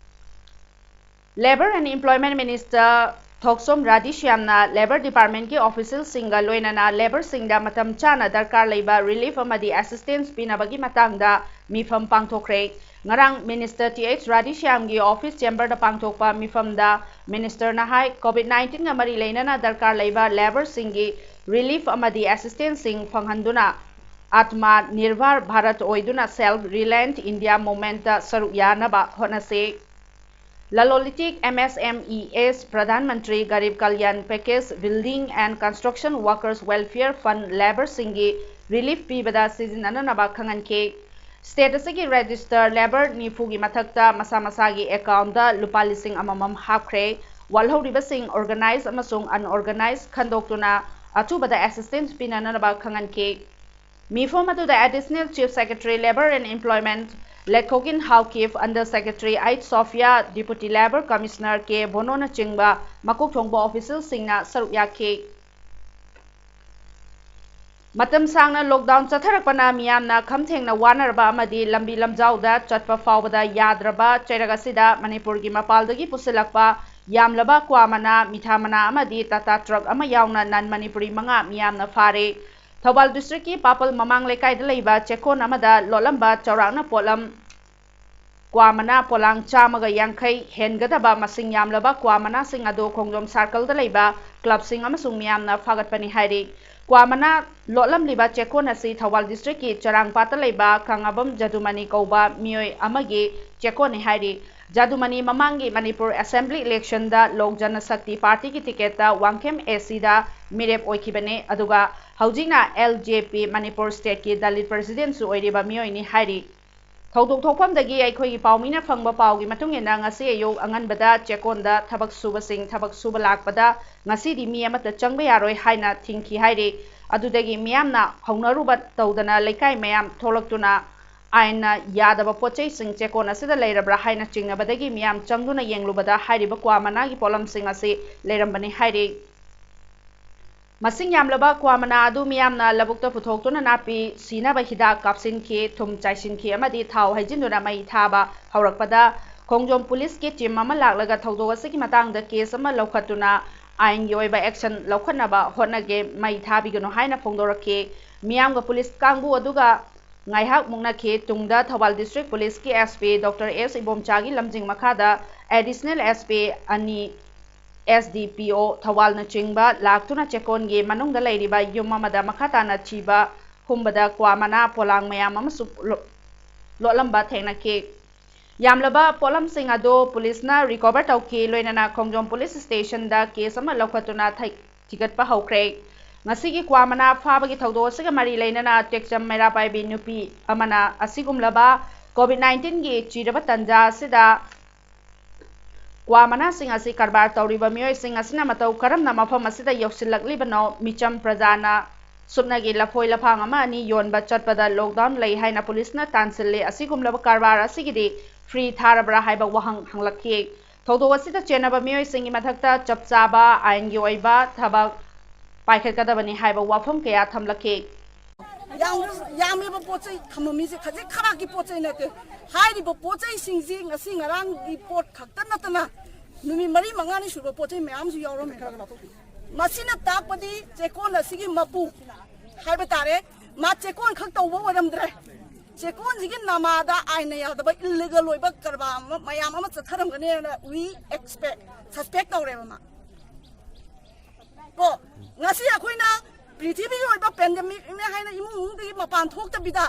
Labour and Employment Minister Thokchom ꯔꯥꯙꯦꯁ꯭ꯌꯥꯝꯅ ꯂꯦꯕꯔ ꯗꯤꯄꯥꯔꯠꯃꯦꯟꯒꯤ ꯑꯣꯐꯤꯁꯤꯌꯦꯜꯁꯤꯡꯒ ꯂꯣꯏꯅꯅ ꯂꯦꯕꯔꯁꯤꯡꯗ ꯃꯇꯝ ꯆꯥꯅ ꯗꯔꯀꯥꯔ ꯂꯩꯕ ꯔꯤꯂꯤꯐ ꯑꯃꯗꯤ ꯑꯦꯁꯤꯁꯇꯦꯟꯁ ꯄꯤꯅꯕꯒꯤ ꯃꯇꯥꯡꯗ ꯃꯤꯐꯝ ꯄꯥꯡꯊꯣꯛꯈ꯭ꯔꯦ꯫ ꯉꯔꯥꯡ ꯃꯤꯅꯤꯁꯇꯔ ꯇꯤ ꯑꯩꯆ ꯔꯥꯙꯦꯁ꯭ꯌꯥꯝꯒꯤ ꯑꯣꯐꯤꯁ ꯆꯦꯝꯕꯔꯗ ꯄꯥꯡꯊꯣꯛꯄ ꯃꯤꯐꯝꯗ ꯃꯤꯅꯤꯁꯇꯔꯅ ꯍꯥꯏ, ꯀꯣꯚꯤꯗ ꯅꯥꯏꯟꯇꯤꯟꯒ ꯃꯔꯤ ꯂꯩꯅꯅ ꯗꯔꯀꯥꯔ ꯂꯩꯕ ꯂꯦꯕꯔꯁꯤꯡꯒꯤ ꯔꯤꯂꯤꯐ ꯑꯃꯗꯤ ꯑꯦꯁꯤꯁꯇꯦꯟꯁꯁꯤꯡ ꯐꯪꯍꯟꯗꯨꯅ ꯑꯥꯠꯃ ꯅꯤꯔꯚꯔ ꯚꯥꯔꯠ ꯑꯣꯏꯗꯨꯅ ꯁꯦꯜꯐ ꯔꯤꯂꯥꯌꯦꯟꯠ ꯏꯟꯗꯤꯌꯥ ꯃꯨꯚꯃꯦꯟꯠꯇ ꯁꯔꯨꯛ ꯌꯥꯅꯕ ꯍꯣꯠꯅꯁꯤ꯫ ꯂꯂꯣꯟ ꯏꯇꯤꯛ, M S M E S, Pradhan Mantri Garib Kalyan package, building and construction workers welfare fund ꯂꯦꯕꯔꯁꯤꯡꯒꯤ ꯔꯤꯂꯤꯐ ꯄꯤꯕꯗ ꯁꯤꯖꯤꯟꯅꯅꯅꯕ ꯈꯪꯍꯟꯈꯤ꯫ ꯁ꯭ꯇꯦꯠ ꯑꯁꯤꯒꯤ ꯔꯦꯖꯤꯁꯇꯔ ꯂꯦꯕꯔ ꯅꯤꯐꯨꯒꯤ ꯃꯊꯛꯇ ꯃꯁꯥ ꯃꯁꯥꯒꯤ ꯑꯦꯀꯥꯎꯟꯗ ꯂꯨꯄꯥ ꯂꯤꯁꯤꯡ ꯑꯃꯃꯝ ꯍꯥꯞꯈ꯭ꯔꯦ꯫ ꯋꯥꯠꯍꯧꯔꯤꯕꯁꯤꯡ ꯑꯣꯔꯒꯅꯥꯏꯖ ꯑꯃꯁꯨꯡ ꯑꯟꯑꯣꯔꯒꯅꯥꯏꯖ ꯈꯟꯗꯣꯛꯇꯨꯅ ꯑꯊꯨꯕꯗ ꯑꯦꯁꯤꯁꯇꯦꯟꯁ ꯄꯤꯅꯅꯕ ꯈꯪꯍꯟꯈꯤ꯫ ꯃꯤꯐꯝ ꯑꯗꯨꯗ additional chief secretary labour and employment Lethogin Haokip, under secretary H Sophia, deputy labour commissioner K Bononchingba ꯃꯀꯣꯛ ꯊꯣꯡꯕ ꯑꯣꯐꯤꯁꯤꯌꯦꯜꯁꯤꯡꯅ ꯁꯔꯨꯛ ꯌꯥꯈꯤ꯫ ꯃꯇꯝ ꯁꯥꯡꯅ ꯂꯣꯛꯗꯥꯎꯟ ꯆꯠꯊꯔꯛꯄꯅ ꯃꯤꯌꯥꯝꯅ ꯈꯝ ꯊꯦꯡꯅ ꯋꯥꯅꯔꯕ ꯑꯃꯗꯤ ꯂꯝꯕꯤ ꯂꯝꯖꯥꯎꯗ ꯆꯠꯄ ꯐꯥꯎꯕꯗ ꯌꯥꯗ꯭ꯔꯕ ꯆꯩꯔꯛ ꯑꯁꯤꯗ ꯃꯅꯤꯄꯨꯔꯒꯤ ꯃꯄꯥꯜꯗꯒꯤ ꯄꯨꯁꯤꯜꯂꯛꯄ ꯌꯥꯝꯂꯕ ꯀ꯭ꯋꯥ ꯃꯅꯥ, ꯃꯤꯊꯥ ꯃꯅꯥ ꯑꯃꯗꯤ ꯇꯥꯇꯥ ꯇ꯭ꯔꯛ ꯑꯃ ꯌꯥꯎꯅ ꯅꯟ ꯃꯅꯤꯄꯨꯔꯤ ꯃꯉꯥ ꯃꯤꯌꯥꯝꯅ ꯐꯥꯔꯦ꯫ ꯊꯧꯕꯥꯜ ꯗꯤꯁꯇ꯭ꯔꯤꯛꯀꯤ ꯄꯥꯄꯜ ꯃꯃꯥꯡ ꯂꯩꯀꯥꯏꯗ ꯂꯩꯕ ꯆꯦꯛꯀꯣꯟ ꯑꯃꯗ ꯂꯣꯠꯂꯝꯕ ꯆꯥꯎꯔꯥꯛꯅ ꯄꯣꯠꯂꯝ ꯀ꯭ꯋꯥ ꯃꯅꯥ ꯄꯣꯂꯥꯡ ꯆꯥꯝꯃꯒ ꯌꯥꯡꯈꯩ ꯍꯦꯟꯒꯗꯕ ꯃꯁꯤꯡ ꯌꯥꯝꯂꯕ ꯀ꯭ꯋꯥ ꯃꯅꯥꯁꯤꯡ ꯑꯗꯨ ꯈꯣꯡꯖꯣꯝ ꯁꯥꯔꯀꯜꯗ ꯂꯩꯕ ꯀ꯭ꯂꯕꯁꯤꯡ ꯑꯃꯁꯨꯡ ꯃꯤꯌꯥꯝꯅ ꯐꯥꯒꯠꯄꯅꯤ ꯍꯥꯏꯔꯤ꯫ ꯀ꯭ꯋꯥ ꯃꯅꯥ ꯂꯣꯠꯂꯝꯂꯤꯕ ꯆꯦꯛꯀꯣꯟ ꯑꯁꯤ ꯊꯧꯕꯥꯜ ꯗꯤꯁꯇ꯭ꯔꯤꯛꯀꯤ ꯆꯔꯥꯡꯄꯥꯠꯇ ꯂꯩꯕ ꯀꯪꯂꯥꯕꯝ ꯖꯗꯨꯃꯅꯤ ꯀꯧꯕ ꯃꯤꯑꯣꯏ ꯑꯃꯒꯤ ꯆꯦꯛꯀꯣꯟꯅꯤ ꯍꯥꯏꯔꯤ꯫ ꯖꯗꯨꯃꯅꯤ ꯃꯃꯥꯡꯒꯤ ꯃꯅꯤꯄꯨꯔ ꯑꯦꯁꯦꯝꯕ꯭ꯂꯤ ꯏꯂꯦꯛꯁꯟꯗ ꯂꯣꯛ ꯖꯅ ꯁꯛꯇꯤ ꯄꯥꯔꯇꯤꯒꯤ ꯇꯤꯀꯦꯠꯇ ꯋꯥꯡꯈꯦꯝ ꯑꯦ ꯁꯤꯗ ꯃꯤꯔꯦꯞ ꯑꯣꯏꯈꯤꯕꯅꯤ, ꯑꯗꯨꯒ ꯍꯧꯖꯤꯛꯅ ꯑꯦꯜ ꯖꯦ ꯄꯤ ꯃꯅꯤꯄꯨꯔ ꯁ꯭ꯇꯦꯠꯀꯤ ꯗꯂꯤꯠ ꯄ꯭ꯔꯁꯤꯗꯦꯟꯠꯁꯨ ꯑꯣꯏꯔꯤꯕ ꯃꯤꯑꯣꯏꯅꯤ ꯍꯥꯏꯔꯤ꯫ ꯊꯧꯗꯣꯛ ꯊꯣꯛꯐꯝꯗꯒꯤ ꯑꯩꯈꯣꯏꯒꯤ ꯄꯥꯎꯃꯤꯅ ꯐꯪꯕ ꯄꯥꯎꯒꯤ ꯃꯇꯨꯡ ꯏꯟꯅ, ꯉꯁꯤ ꯑꯌꯨꯛ ꯑꯉꯟꯕꯗ ꯆꯦꯛꯀꯣꯟꯗ ꯊꯕꯛ ꯁꯨꯕꯁꯤꯡ ꯊꯕꯛ ꯁꯨꯕ ꯂꯥꯛꯄꯗ ꯉꯁꯤꯗꯤ ꯃꯤ ꯑꯃꯠꯇ ꯆꯪꯕ ꯌꯥꯔꯣꯏ ꯍꯥꯏꯅ ꯊꯤꯡꯈꯤ ꯍꯥꯏꯔꯤ꯫ ꯑꯗꯨꯗꯒꯤ ꯃꯤꯌꯥꯝꯅ ꯍꯧꯅꯔꯨꯕ ꯇꯧꯗꯅ ꯂꯩꯀꯥꯏ ꯃꯌꯥꯝ ꯊꯣꯛꯂꯛꯇꯨꯅ ꯑꯥꯏꯟꯅ ꯌꯥꯗꯕ ꯄꯣꯠꯆꯩꯁꯤꯡ ꯆꯦꯛꯀꯣꯟ ꯑꯁꯤꯗ ꯂꯩꯔꯕ꯭ꯔꯥ ꯍꯥꯏꯅ ꯆꯤꯡꯅꯕꯗꯒꯤ ꯃꯤꯌꯥꯝ ꯆꯪꯗꯨꯅ ꯌꯦꯡꯂꯨꯕꯗ ꯍꯥꯏꯔꯤꯕ ꯀ꯭ꯋꯥ ꯃꯅꯥꯒꯤ ꯄꯣꯠꯂꯝꯁꯤꯡ ꯑꯁꯤ ꯂꯩꯔꯝꯕꯅꯤ ꯍꯥꯏꯔꯤ꯫ ꯃꯁꯤꯡ ꯌꯥꯝꯂꯕ ꯀ꯭ꯋꯥ ꯃꯅꯥ ꯑꯗꯨ ꯃꯤꯌꯥꯝꯅ ꯂꯧꯕꯨꯛꯇ ꯄꯨꯊꯣꯛꯇꯨꯅ ꯅꯥꯄꯤ ꯁꯤꯅꯕ ꯍꯤꯗꯥꯛ ꯀꯥꯞꯁꯤꯟꯈꯤ, ꯊꯨꯝ ꯆꯥꯏꯁꯤꯟꯈꯤ ꯑꯃꯗꯤ ꯊꯥꯎ ꯍꯩꯖꯤꯟꯗꯨꯅ ꯃꯩ ꯊꯥꯕ ꯍꯧꯔꯛꯄꯗ ꯈꯣꯡꯖꯣꯝ ꯄꯨꯂꯤꯁꯀꯤ ꯇꯤꯝ ꯑꯃ ꯂꯥꯛꯂꯒ ꯊꯧꯗꯣꯛ ꯑꯁꯤꯒꯤ ꯃꯇꯥꯡꯗ ꯀꯦꯁ ꯑꯃ ꯂꯧꯈꯠꯇꯨꯅ ꯑꯥꯏꯟꯒꯤ ꯑꯣꯏꯕ ꯑꯦꯛꯁꯟ ꯂꯧꯈꯠꯅꯕ ꯍꯣꯠꯅꯒꯦ, ꯃꯩ ꯊꯥꯕꯤꯒꯅꯨ ꯍꯥꯏꯅ ꯐꯣꯡꯗꯣꯔꯛꯈꯤ꯫ ꯃꯤꯌꯥꯝꯒ ꯄꯨꯂꯤꯁ ꯀꯥꯡꯕꯨ ꯑꯗꯨꯒ ꯉꯥꯏꯍꯥꯛ ꯃꯨꯛꯅꯈꯤ꯫ ꯇꯨꯡꯗ ꯊꯧꯕꯥꯜ ꯗꯤꯁꯇ꯭ꯔꯤꯛ ꯄꯨꯂꯤꯁꯀꯤ ꯑꯦꯁ ꯄꯤ ꯗꯣꯛꯇꯔ ꯑꯦꯁ ꯏꯕꯣꯝꯆꯥꯒꯤ ꯂꯝꯖꯤꯡ ꯃꯈꯥꯗ ꯑꯦꯗꯤꯁꯅꯦꯜ ꯑꯦꯁ ꯄꯤ ꯑꯅꯤ, ꯑꯦꯁ ꯗꯤ ꯄꯤ ꯑꯣ ꯊꯧꯕꯥꯜꯅꯆꯤꯡꯕ ꯂꯥꯛꯇꯨꯅ ꯆꯦꯛꯀꯣꯟꯒꯤ ꯃꯅꯨꯡꯗ ꯂꯩꯔꯤꯕ ꯌꯨꯝ ꯑꯃꯗ ꯃꯈꯥ ꯇꯥꯅ ꯊꯤꯕ ꯍꯨꯝꯕꯗ ꯀ꯭ꯋꯥ ꯃꯅꯥ ꯄꯣꯂꯥꯡ ꯃꯌꯥꯝ ꯑꯃꯁꯨ ꯂꯣ-, ꯂꯣꯠꯂꯝꯕ ꯊꯦꯡꯅꯈꯤ꯫ ꯌꯥꯝꯂꯕ ꯄꯣꯠꯂꯝꯁꯤꯡ ꯑꯗꯨ ꯄꯨꯂꯤꯁꯅ ꯔꯤꯀꯣꯚꯔ ꯇꯧꯈꯤ, ꯂꯣꯏꯅꯅ ꯈꯣꯡꯖꯣꯝ ꯄꯨꯂꯤꯁ ꯁ꯭ꯇꯦꯁꯟꯗ ꯀꯦꯁ ꯑꯃ ꯂꯧꯈꯠꯇꯨꯅ ꯊꯩ-, ꯊꯤꯒꯠꯄ ꯍꯧꯈ꯭ꯔꯦ꯫ ꯉꯁꯤꯒꯤ ꯀ꯭ꯋꯥ ꯃꯅꯥ ꯐꯥꯕꯒꯤ ꯊꯧꯗꯣꯛ ꯑꯁꯤꯒ ꯃꯔꯤ ꯂꯩꯅꯅ ꯇꯦꯛꯆꯝ ꯃꯩꯔꯥ ꯄꯥꯏꯕꯤ ꯅꯨꯄꯤ ꯑꯃꯅ ꯑꯁꯤꯒꯨꯝꯂꯕ ꯀꯣꯚꯤꯗ ꯅꯥꯏꯟꯇꯤꯟꯒꯤ ꯆꯤꯔꯕ ꯇꯟꯖꯥ ꯑꯁꯤꯗ ꯀ꯭ꯋꯥ ꯃꯅꯥꯁꯤꯡ ꯑꯁꯤ ꯀꯔꯕꯥꯔ ꯇꯧꯔꯤꯕ ꯃꯤꯑꯣꯏꯁꯤꯡ ꯑꯁꯤꯅ ꯃꯇꯧ ꯀꯔꯝꯅ ꯃꯐꯝ ꯑꯁꯤꯗ ꯌꯧꯁꯤꯜꯂꯛꯂꯤꯕꯅꯣ? ꯃꯤꯆꯝ ꯄ꯭ꯔꯖꯥꯅ ꯁꯨꯞꯅꯒꯤ ꯂꯐꯣꯏ ꯂꯐꯥꯡ ꯑꯃ ꯑꯅꯤ ꯌꯣꯟꯕ ꯆꯠꯄꯗ ꯂꯣꯛꯗꯥꯎꯟ ꯂꯩ ꯍꯥꯏꯅ ꯄꯨꯂꯤꯁꯅ ꯇꯥꯟꯁꯤꯜꯂꯤ꯫ ꯑꯁꯤꯒꯨꯝꯂꯕ ꯀꯔꯕꯥꯔ ꯑꯁꯤꯒꯤꯗꯤ ꯐ꯭ꯔꯤ ꯊꯥꯔꯕ꯭ꯔꯥ ꯍꯥꯏꯕ ꯋꯥꯍꯪ ꯍꯪꯂꯛꯈꯤ꯫ ꯊꯧꯗꯣꯛ ꯑꯁꯤꯗ ꯆꯦꯟꯅꯕ ꯃꯤꯑꯣꯏꯁꯤꯡꯒꯤ ꯃꯊꯛꯇ ꯆꯞ ꯆꯥꯕ ꯑꯥꯏꯟꯒꯤ ꯑꯣꯏꯕ ꯊꯕꯛ ꯄꯥꯏꯈꯠꯀꯗꯕꯅꯤ ꯍꯥꯏꯕ ꯋꯥꯐꯝ ꯀꯌꯥ ꯊꯝꯂꯛꯈꯤ꯫ ꯌꯥꯝ-, ꯌꯥꯝꯂꯤꯕ ꯄꯣꯠ ꯆꯩ ꯊꯝꯃꯝꯃꯤꯁꯦ ꯈꯖꯤꯛ ꯈꯔꯥꯛꯀꯤ ꯄꯣꯠ ꯆꯩ ꯅꯠꯇꯦ꯫ ꯍꯥꯏꯔꯤꯕ ꯄꯣꯠ ꯆꯩꯁꯤꯡꯁꯤ ꯉꯁꯤ ꯉꯔꯥꯡꯒꯤ ꯄꯣꯠ ꯈꯛꯇ ꯅꯠꯇꯅ ꯅꯨꯃꯤꯠ ꯃꯔꯤ ꯃꯉꯥꯅꯤ ꯁꯨꯕ ꯄꯣꯠ ꯆꯩ ꯃꯌꯥꯝꯁꯨ ꯌꯥꯎꯔꯝꯃꯦ꯫ ꯃꯁꯤꯅ ꯇꯥꯛꯄꯗꯤ ꯆꯦꯛꯀꯣꯟ ꯑꯁꯤꯒꯤ ꯃꯄꯨ ꯍꯥꯏꯕ ꯇꯥꯔꯦ, ꯃꯥ ꯆꯦꯛꯀꯣꯟ ꯈꯛ ꯇꯧꯕ ꯑꯣꯏꯔꯝꯗ꯭ꯔꯦ꯫ ꯆꯦꯛꯀꯣꯟꯁꯤꯒꯤ ꯅꯃꯥꯗ ꯑꯥꯏꯟꯅ ꯌꯥꯗꯕ ꯏꯜꯂꯤꯒꯜ ꯑꯣꯏꯕ ꯀꯔꯕꯥꯔ ꯑꯃ ꯃꯌꯥꯝ ꯑꯃ ꯆꯠꯊꯔꯝꯒꯅꯦꯅ we expect, suspect ꯇꯧꯔꯦꯕ ꯃꯥ꯫ ꯀꯣ, ꯉꯁꯤ ꯑꯩꯈꯣꯏꯅ ꯄ꯭ꯔꯤꯊꯤꯕꯤꯒꯤ ꯑꯣꯏꯕ ꯄꯦꯟꯗꯦꯃꯤꯛꯅꯦ ꯍꯥꯏꯅ ꯏꯃꯨꯡ ꯃꯅꯨꯡꯗꯒꯤ ꯃꯄꯥꯟ ꯊꯣꯛꯇꯕꯤꯗ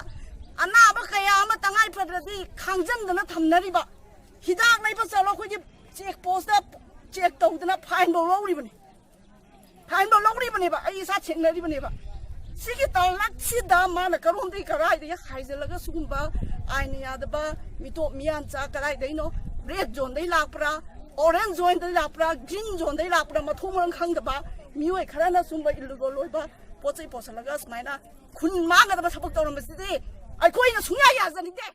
ꯑꯅꯥꯕ ꯀꯌꯥ ꯑꯃ ꯇꯉꯥꯏ ꯐꯗ꯭ꯔꯗꯤ ꯈꯥꯡꯖꯟꯗꯅ ꯊꯝꯅꯔꯤꯕ, ꯍꯤꯗꯥꯛ ꯂꯩꯕ ꯆꯠꯂꯣ, ꯑꯩꯈꯣꯏꯒꯤ ꯆꯦꯛ ꯄꯣꯁꯇ ꯆꯦꯛ ꯇꯧꯗꯅ ꯐꯥꯏꯟꯐꯧ ꯂꯧꯔꯤꯕꯅꯤ꯫ ꯐꯥꯏꯟꯐꯧ ꯂꯧꯔꯤꯕꯅꯦꯕ, ꯑꯩ ꯏꯁꯥ ꯊꯦꯡꯅꯔꯤꯕꯅꯦꯕ꯫ ꯁꯤꯒꯤ ꯇꯥꯂꯛꯁꯤꯗ ꯃꯥꯅ ꯀꯔꯣꯝꯗꯒꯤ ꯀꯔꯥꯏꯗꯒꯤ ꯍꯥꯏꯖꯤꯜꯂꯒ ꯁꯤꯒꯨꯝꯕ ꯑꯥꯏꯟ ꯌꯥꯗꯕ ꯃꯤꯇꯣꯞ ꯃꯤꯌꯥꯟꯆꯥ ꯀꯗꯥꯏꯗꯩꯅꯣ, ꯔꯦꯗ ꯖꯣꯟꯗꯩ ꯂꯥꯛꯄ꯭ꯔꯥ, ꯑꯣꯔꯦꯟꯖ ꯖꯣꯟꯗꯩ ꯂꯥꯛꯄ꯭ꯔꯥ, ꯒ꯭ꯔꯤꯟ ꯖꯣꯟꯗꯩ ꯂꯥꯛꯄ꯭ꯔꯥ, ꯃꯊꯣꯡ ꯃꯔꯝ ꯈꯪꯗꯕ ꯃꯤꯑꯣꯏ ꯈꯔꯅ ꯁꯨꯝꯕ ꯏꯜꯂꯤꯒꯜ ꯑꯣꯏꯕ ꯄꯣꯠ ꯆꯩ ꯄꯣꯠꯁꯤꯜꯂꯒ ꯁꯨꯃꯥꯏꯅ ꯈꯨꯟ ꯃꯥꯡꯒꯗꯕ ꯊꯕꯛ ꯇꯧꯔꯝꯕꯁꯤꯗꯤ ꯑꯩꯈꯣꯏꯅ ꯁꯨꯡꯌꯥ ꯌꯥꯖꯅꯤꯡꯗꯦ꯫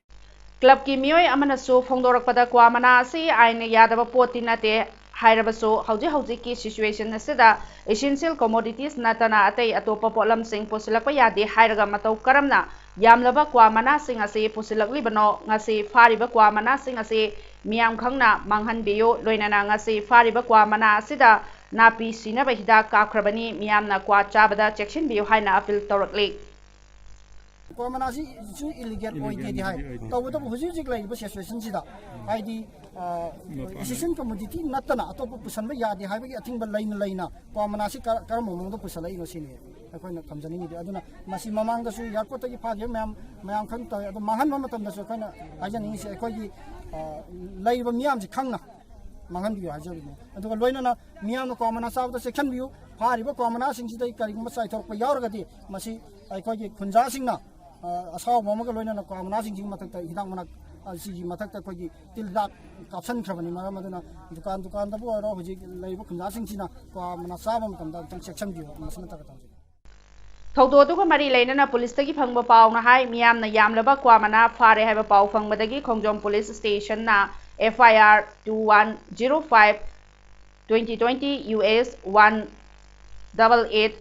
ꯀ꯭ꯂꯕꯀꯤ ꯃꯤꯑꯣꯏ ꯑꯃꯅꯁꯨ ꯐꯣꯡꯗꯣꯔꯛꯄꯗ ꯀ꯭ꯋꯥ ꯃꯅꯥ ꯑꯁꯤ ꯑꯥꯏꯟ ꯌꯥꯗꯕ ꯄꯣꯠꯇꯤ ꯅꯠꯇꯦ ꯍꯥꯏꯔꯕꯁꯨ ꯍꯧꯖꯤꯛ ꯍꯧꯖꯤꯛꯀꯤ ꯁꯤꯆꯨꯋꯦꯁꯟ ꯑꯁꯤꯗ essential commodities ꯅꯠꯇꯅ ꯑꯇꯩ ꯑꯇꯣꯞꯄ ꯄꯣꯠꯂꯝꯁꯤꯡ ꯄꯨꯁꯤꯜꯂꯛꯄ ꯌꯥꯗꯦ ꯍꯥꯏꯔꯒ ꯃꯇꯧ ꯀꯔꯝꯅ ꯌꯥꯝꯂꯕ ꯀ꯭ꯋꯥ ꯃꯅꯥꯁꯤꯡ ꯑꯁꯤ ꯄꯨꯁꯤꯜꯂꯛꯂꯤꯕꯅꯣ? ꯉꯁꯤ ꯐꯥꯔꯤꯕ ꯀ꯭ꯋꯥ ꯃꯅꯥꯁꯤꯡ ꯑꯁꯤ ꯃꯤꯌꯥꯝ ꯈꯪꯅ ꯃꯥꯡꯍꯟꯕꯤꯌꯨ꯫ ꯂꯣꯏꯅꯅ ꯉꯁꯤ ꯐꯥꯔꯤꯕ ꯀ꯭ꯋꯥ ꯃꯅꯥ ꯑꯁꯤꯗ ꯅꯥꯄꯤ ꯁꯤꯅꯕ ꯍꯤꯗꯥꯛ ꯀꯥꯞꯈ꯭ꯔꯕꯅꯤ꯫ ꯃꯤꯌꯥꯝꯅ ꯀ꯭ꯋꯥ ꯆꯥꯕꯗ ꯆꯦꯛꯁꯤꯟꯕꯤꯌꯨ ꯍꯥꯏꯅ ꯑꯄꯤꯜ ꯇꯧꯔꯛꯂꯤ꯫ ꯀ꯭ꯋꯥ ꯃꯅꯥꯁꯤꯁꯨ ꯏꯂꯤꯒꯦꯜ ꯑꯣꯏꯗꯦꯗꯤ ꯍꯥꯏ꯫ ꯇꯧꯕꯇꯕꯨ ꯍꯧꯖꯤꯛ ꯍꯧꯖꯤꯛ ꯂꯩꯔꯤꯕ ꯁꯤꯆꯨꯋꯦꯁꯟꯁꯤꯗ, ꯍꯥꯏꯗꯤ, ꯑ, essential commodity ꯅꯠꯇꯅ ꯑꯇꯣꯞꯄ ꯄꯨꯁꯟꯕ ꯌꯥꯗꯦ ꯍꯥꯏꯕꯒꯤ ꯑꯊꯤꯡꯕ ꯂꯩꯅ ꯂꯩꯅ ꯀ꯭ꯋꯥ ꯃꯅꯥꯁꯤ ꯀ-, ꯀꯔꯝꯕ ꯃꯑꯣꯡꯗ ꯄꯨꯁꯜꯂꯛꯏꯅꯣ ꯁꯤꯅꯤ ꯑꯩꯈꯣꯏꯅ ꯊꯝꯖꯅꯤꯡꯉꯤꯗꯤ꯫ ꯑꯗꯨꯅ ꯃꯁꯤ ꯃꯃꯥꯡꯗꯁꯨ ꯑꯦꯌꯥꯔꯄꯣꯔꯠꯇꯒꯤ ꯐꯥꯈꯤꯕ ꯃꯌꯥꯝ, ꯃꯌꯥꯝ ꯈꯪ ꯇꯧꯋꯦ꯫ ꯑꯗꯣ ꯃꯥꯡꯍꯟꯕ ꯃꯇꯝꯗꯁꯨ ꯑꯩꯈꯣꯏꯅ ꯍꯥꯏꯖꯅꯤꯡꯉꯤꯁꯦ, ꯑꯩꯈꯣꯏꯒꯤ, ꯑ, ꯂꯩꯔꯤꯕ ꯃꯤꯌꯥꯝꯁꯤ ꯈꯪꯅ ꯃꯥꯡꯍꯟꯕꯤꯌꯨ ꯍꯥꯏꯖꯕꯅꯤ꯫ ꯑꯗꯨꯒ ꯂꯣꯏꯅꯅ ꯃꯤꯌꯥꯝꯅ ꯀ꯭ꯋꯥ ꯃꯅꯥ ꯆꯥꯕꯗ ꯆꯦꯛꯁꯤꯟꯕꯤꯌꯨ꯫ ꯐꯥꯔꯤꯕ ꯀ꯭ꯋꯥ ꯃꯅꯥꯁꯤꯡꯁꯤꯗꯒꯤ ꯀꯔꯤꯒꯨꯝꯕ ꯆꯥꯏꯊꯣꯔꯛꯄ ꯌꯥꯎꯔꯒꯗꯤ ꯃꯁꯤ ꯑꯩꯈꯣꯏꯒꯤ ꯈꯨꯟꯖꯥꯁꯤꯡꯅ, ꯑ, ꯑꯁꯥꯎꯕ ꯑꯃꯒ ꯂꯣꯏꯅꯅ ꯀ꯭ꯋꯥ ꯃꯅꯥꯁꯤꯡꯁꯤꯒꯤ ꯃꯊꯛꯇ ꯍꯤꯗꯥꯛ ꯃꯅꯥ, ꯑ, ꯁꯤꯒꯤ ꯃꯊꯛꯇ ꯑꯩꯈꯣꯏꯒꯤ ꯇꯤꯜ ꯍꯤꯗꯥꯛ ꯀꯥꯞꯁꯤꯟꯈ꯭ꯔꯕꯅꯤ꯫ ꯃꯔꯝ ꯑꯗꯨꯅ ꯗꯨꯀꯥꯟ ꯗꯨꯀꯥꯟꯗꯕꯨ ꯑꯣꯏꯔꯣ, ꯍꯧꯖꯤꯛ ꯂꯩꯔꯤꯕ ꯈꯨꯟꯖꯥꯁꯤꯡꯁꯤꯅ ꯀ꯭ꯋꯥ ꯃꯅꯥ ꯆꯥꯕ ꯃꯇꯝꯗ ꯑꯃꯨꯛꯇꯪ ꯆꯦꯛꯁꯤꯟꯕꯤꯌꯨ꯫ ꯃꯁꯤꯃ ꯇꯥꯛꯀ ꯇꯧꯖꯒꯦ꯫ ꯊꯧꯗꯣꯛ ꯑꯗꯨꯒ ꯃꯔꯤ ꯂꯩꯅꯅ ꯄꯨꯂꯤꯁꯇꯒꯤ ꯐꯪꯕ ꯄꯥꯎꯅ ꯍꯥꯏ, ꯃꯤꯌꯥꯝꯅ ꯌꯥꯝꯂꯕ ꯀ꯭ꯋꯥ ꯃꯅꯥ ꯐꯥꯔꯦ ꯍꯥꯏꯕ ꯄꯥꯎ ꯐꯪꯕꯗꯒꯤ ꯈꯣꯡꯖꯣꯝ police ꯁ꯭ꯇꯦꯁꯟꯅ F I R two one zero five twenty twenty U S one double eight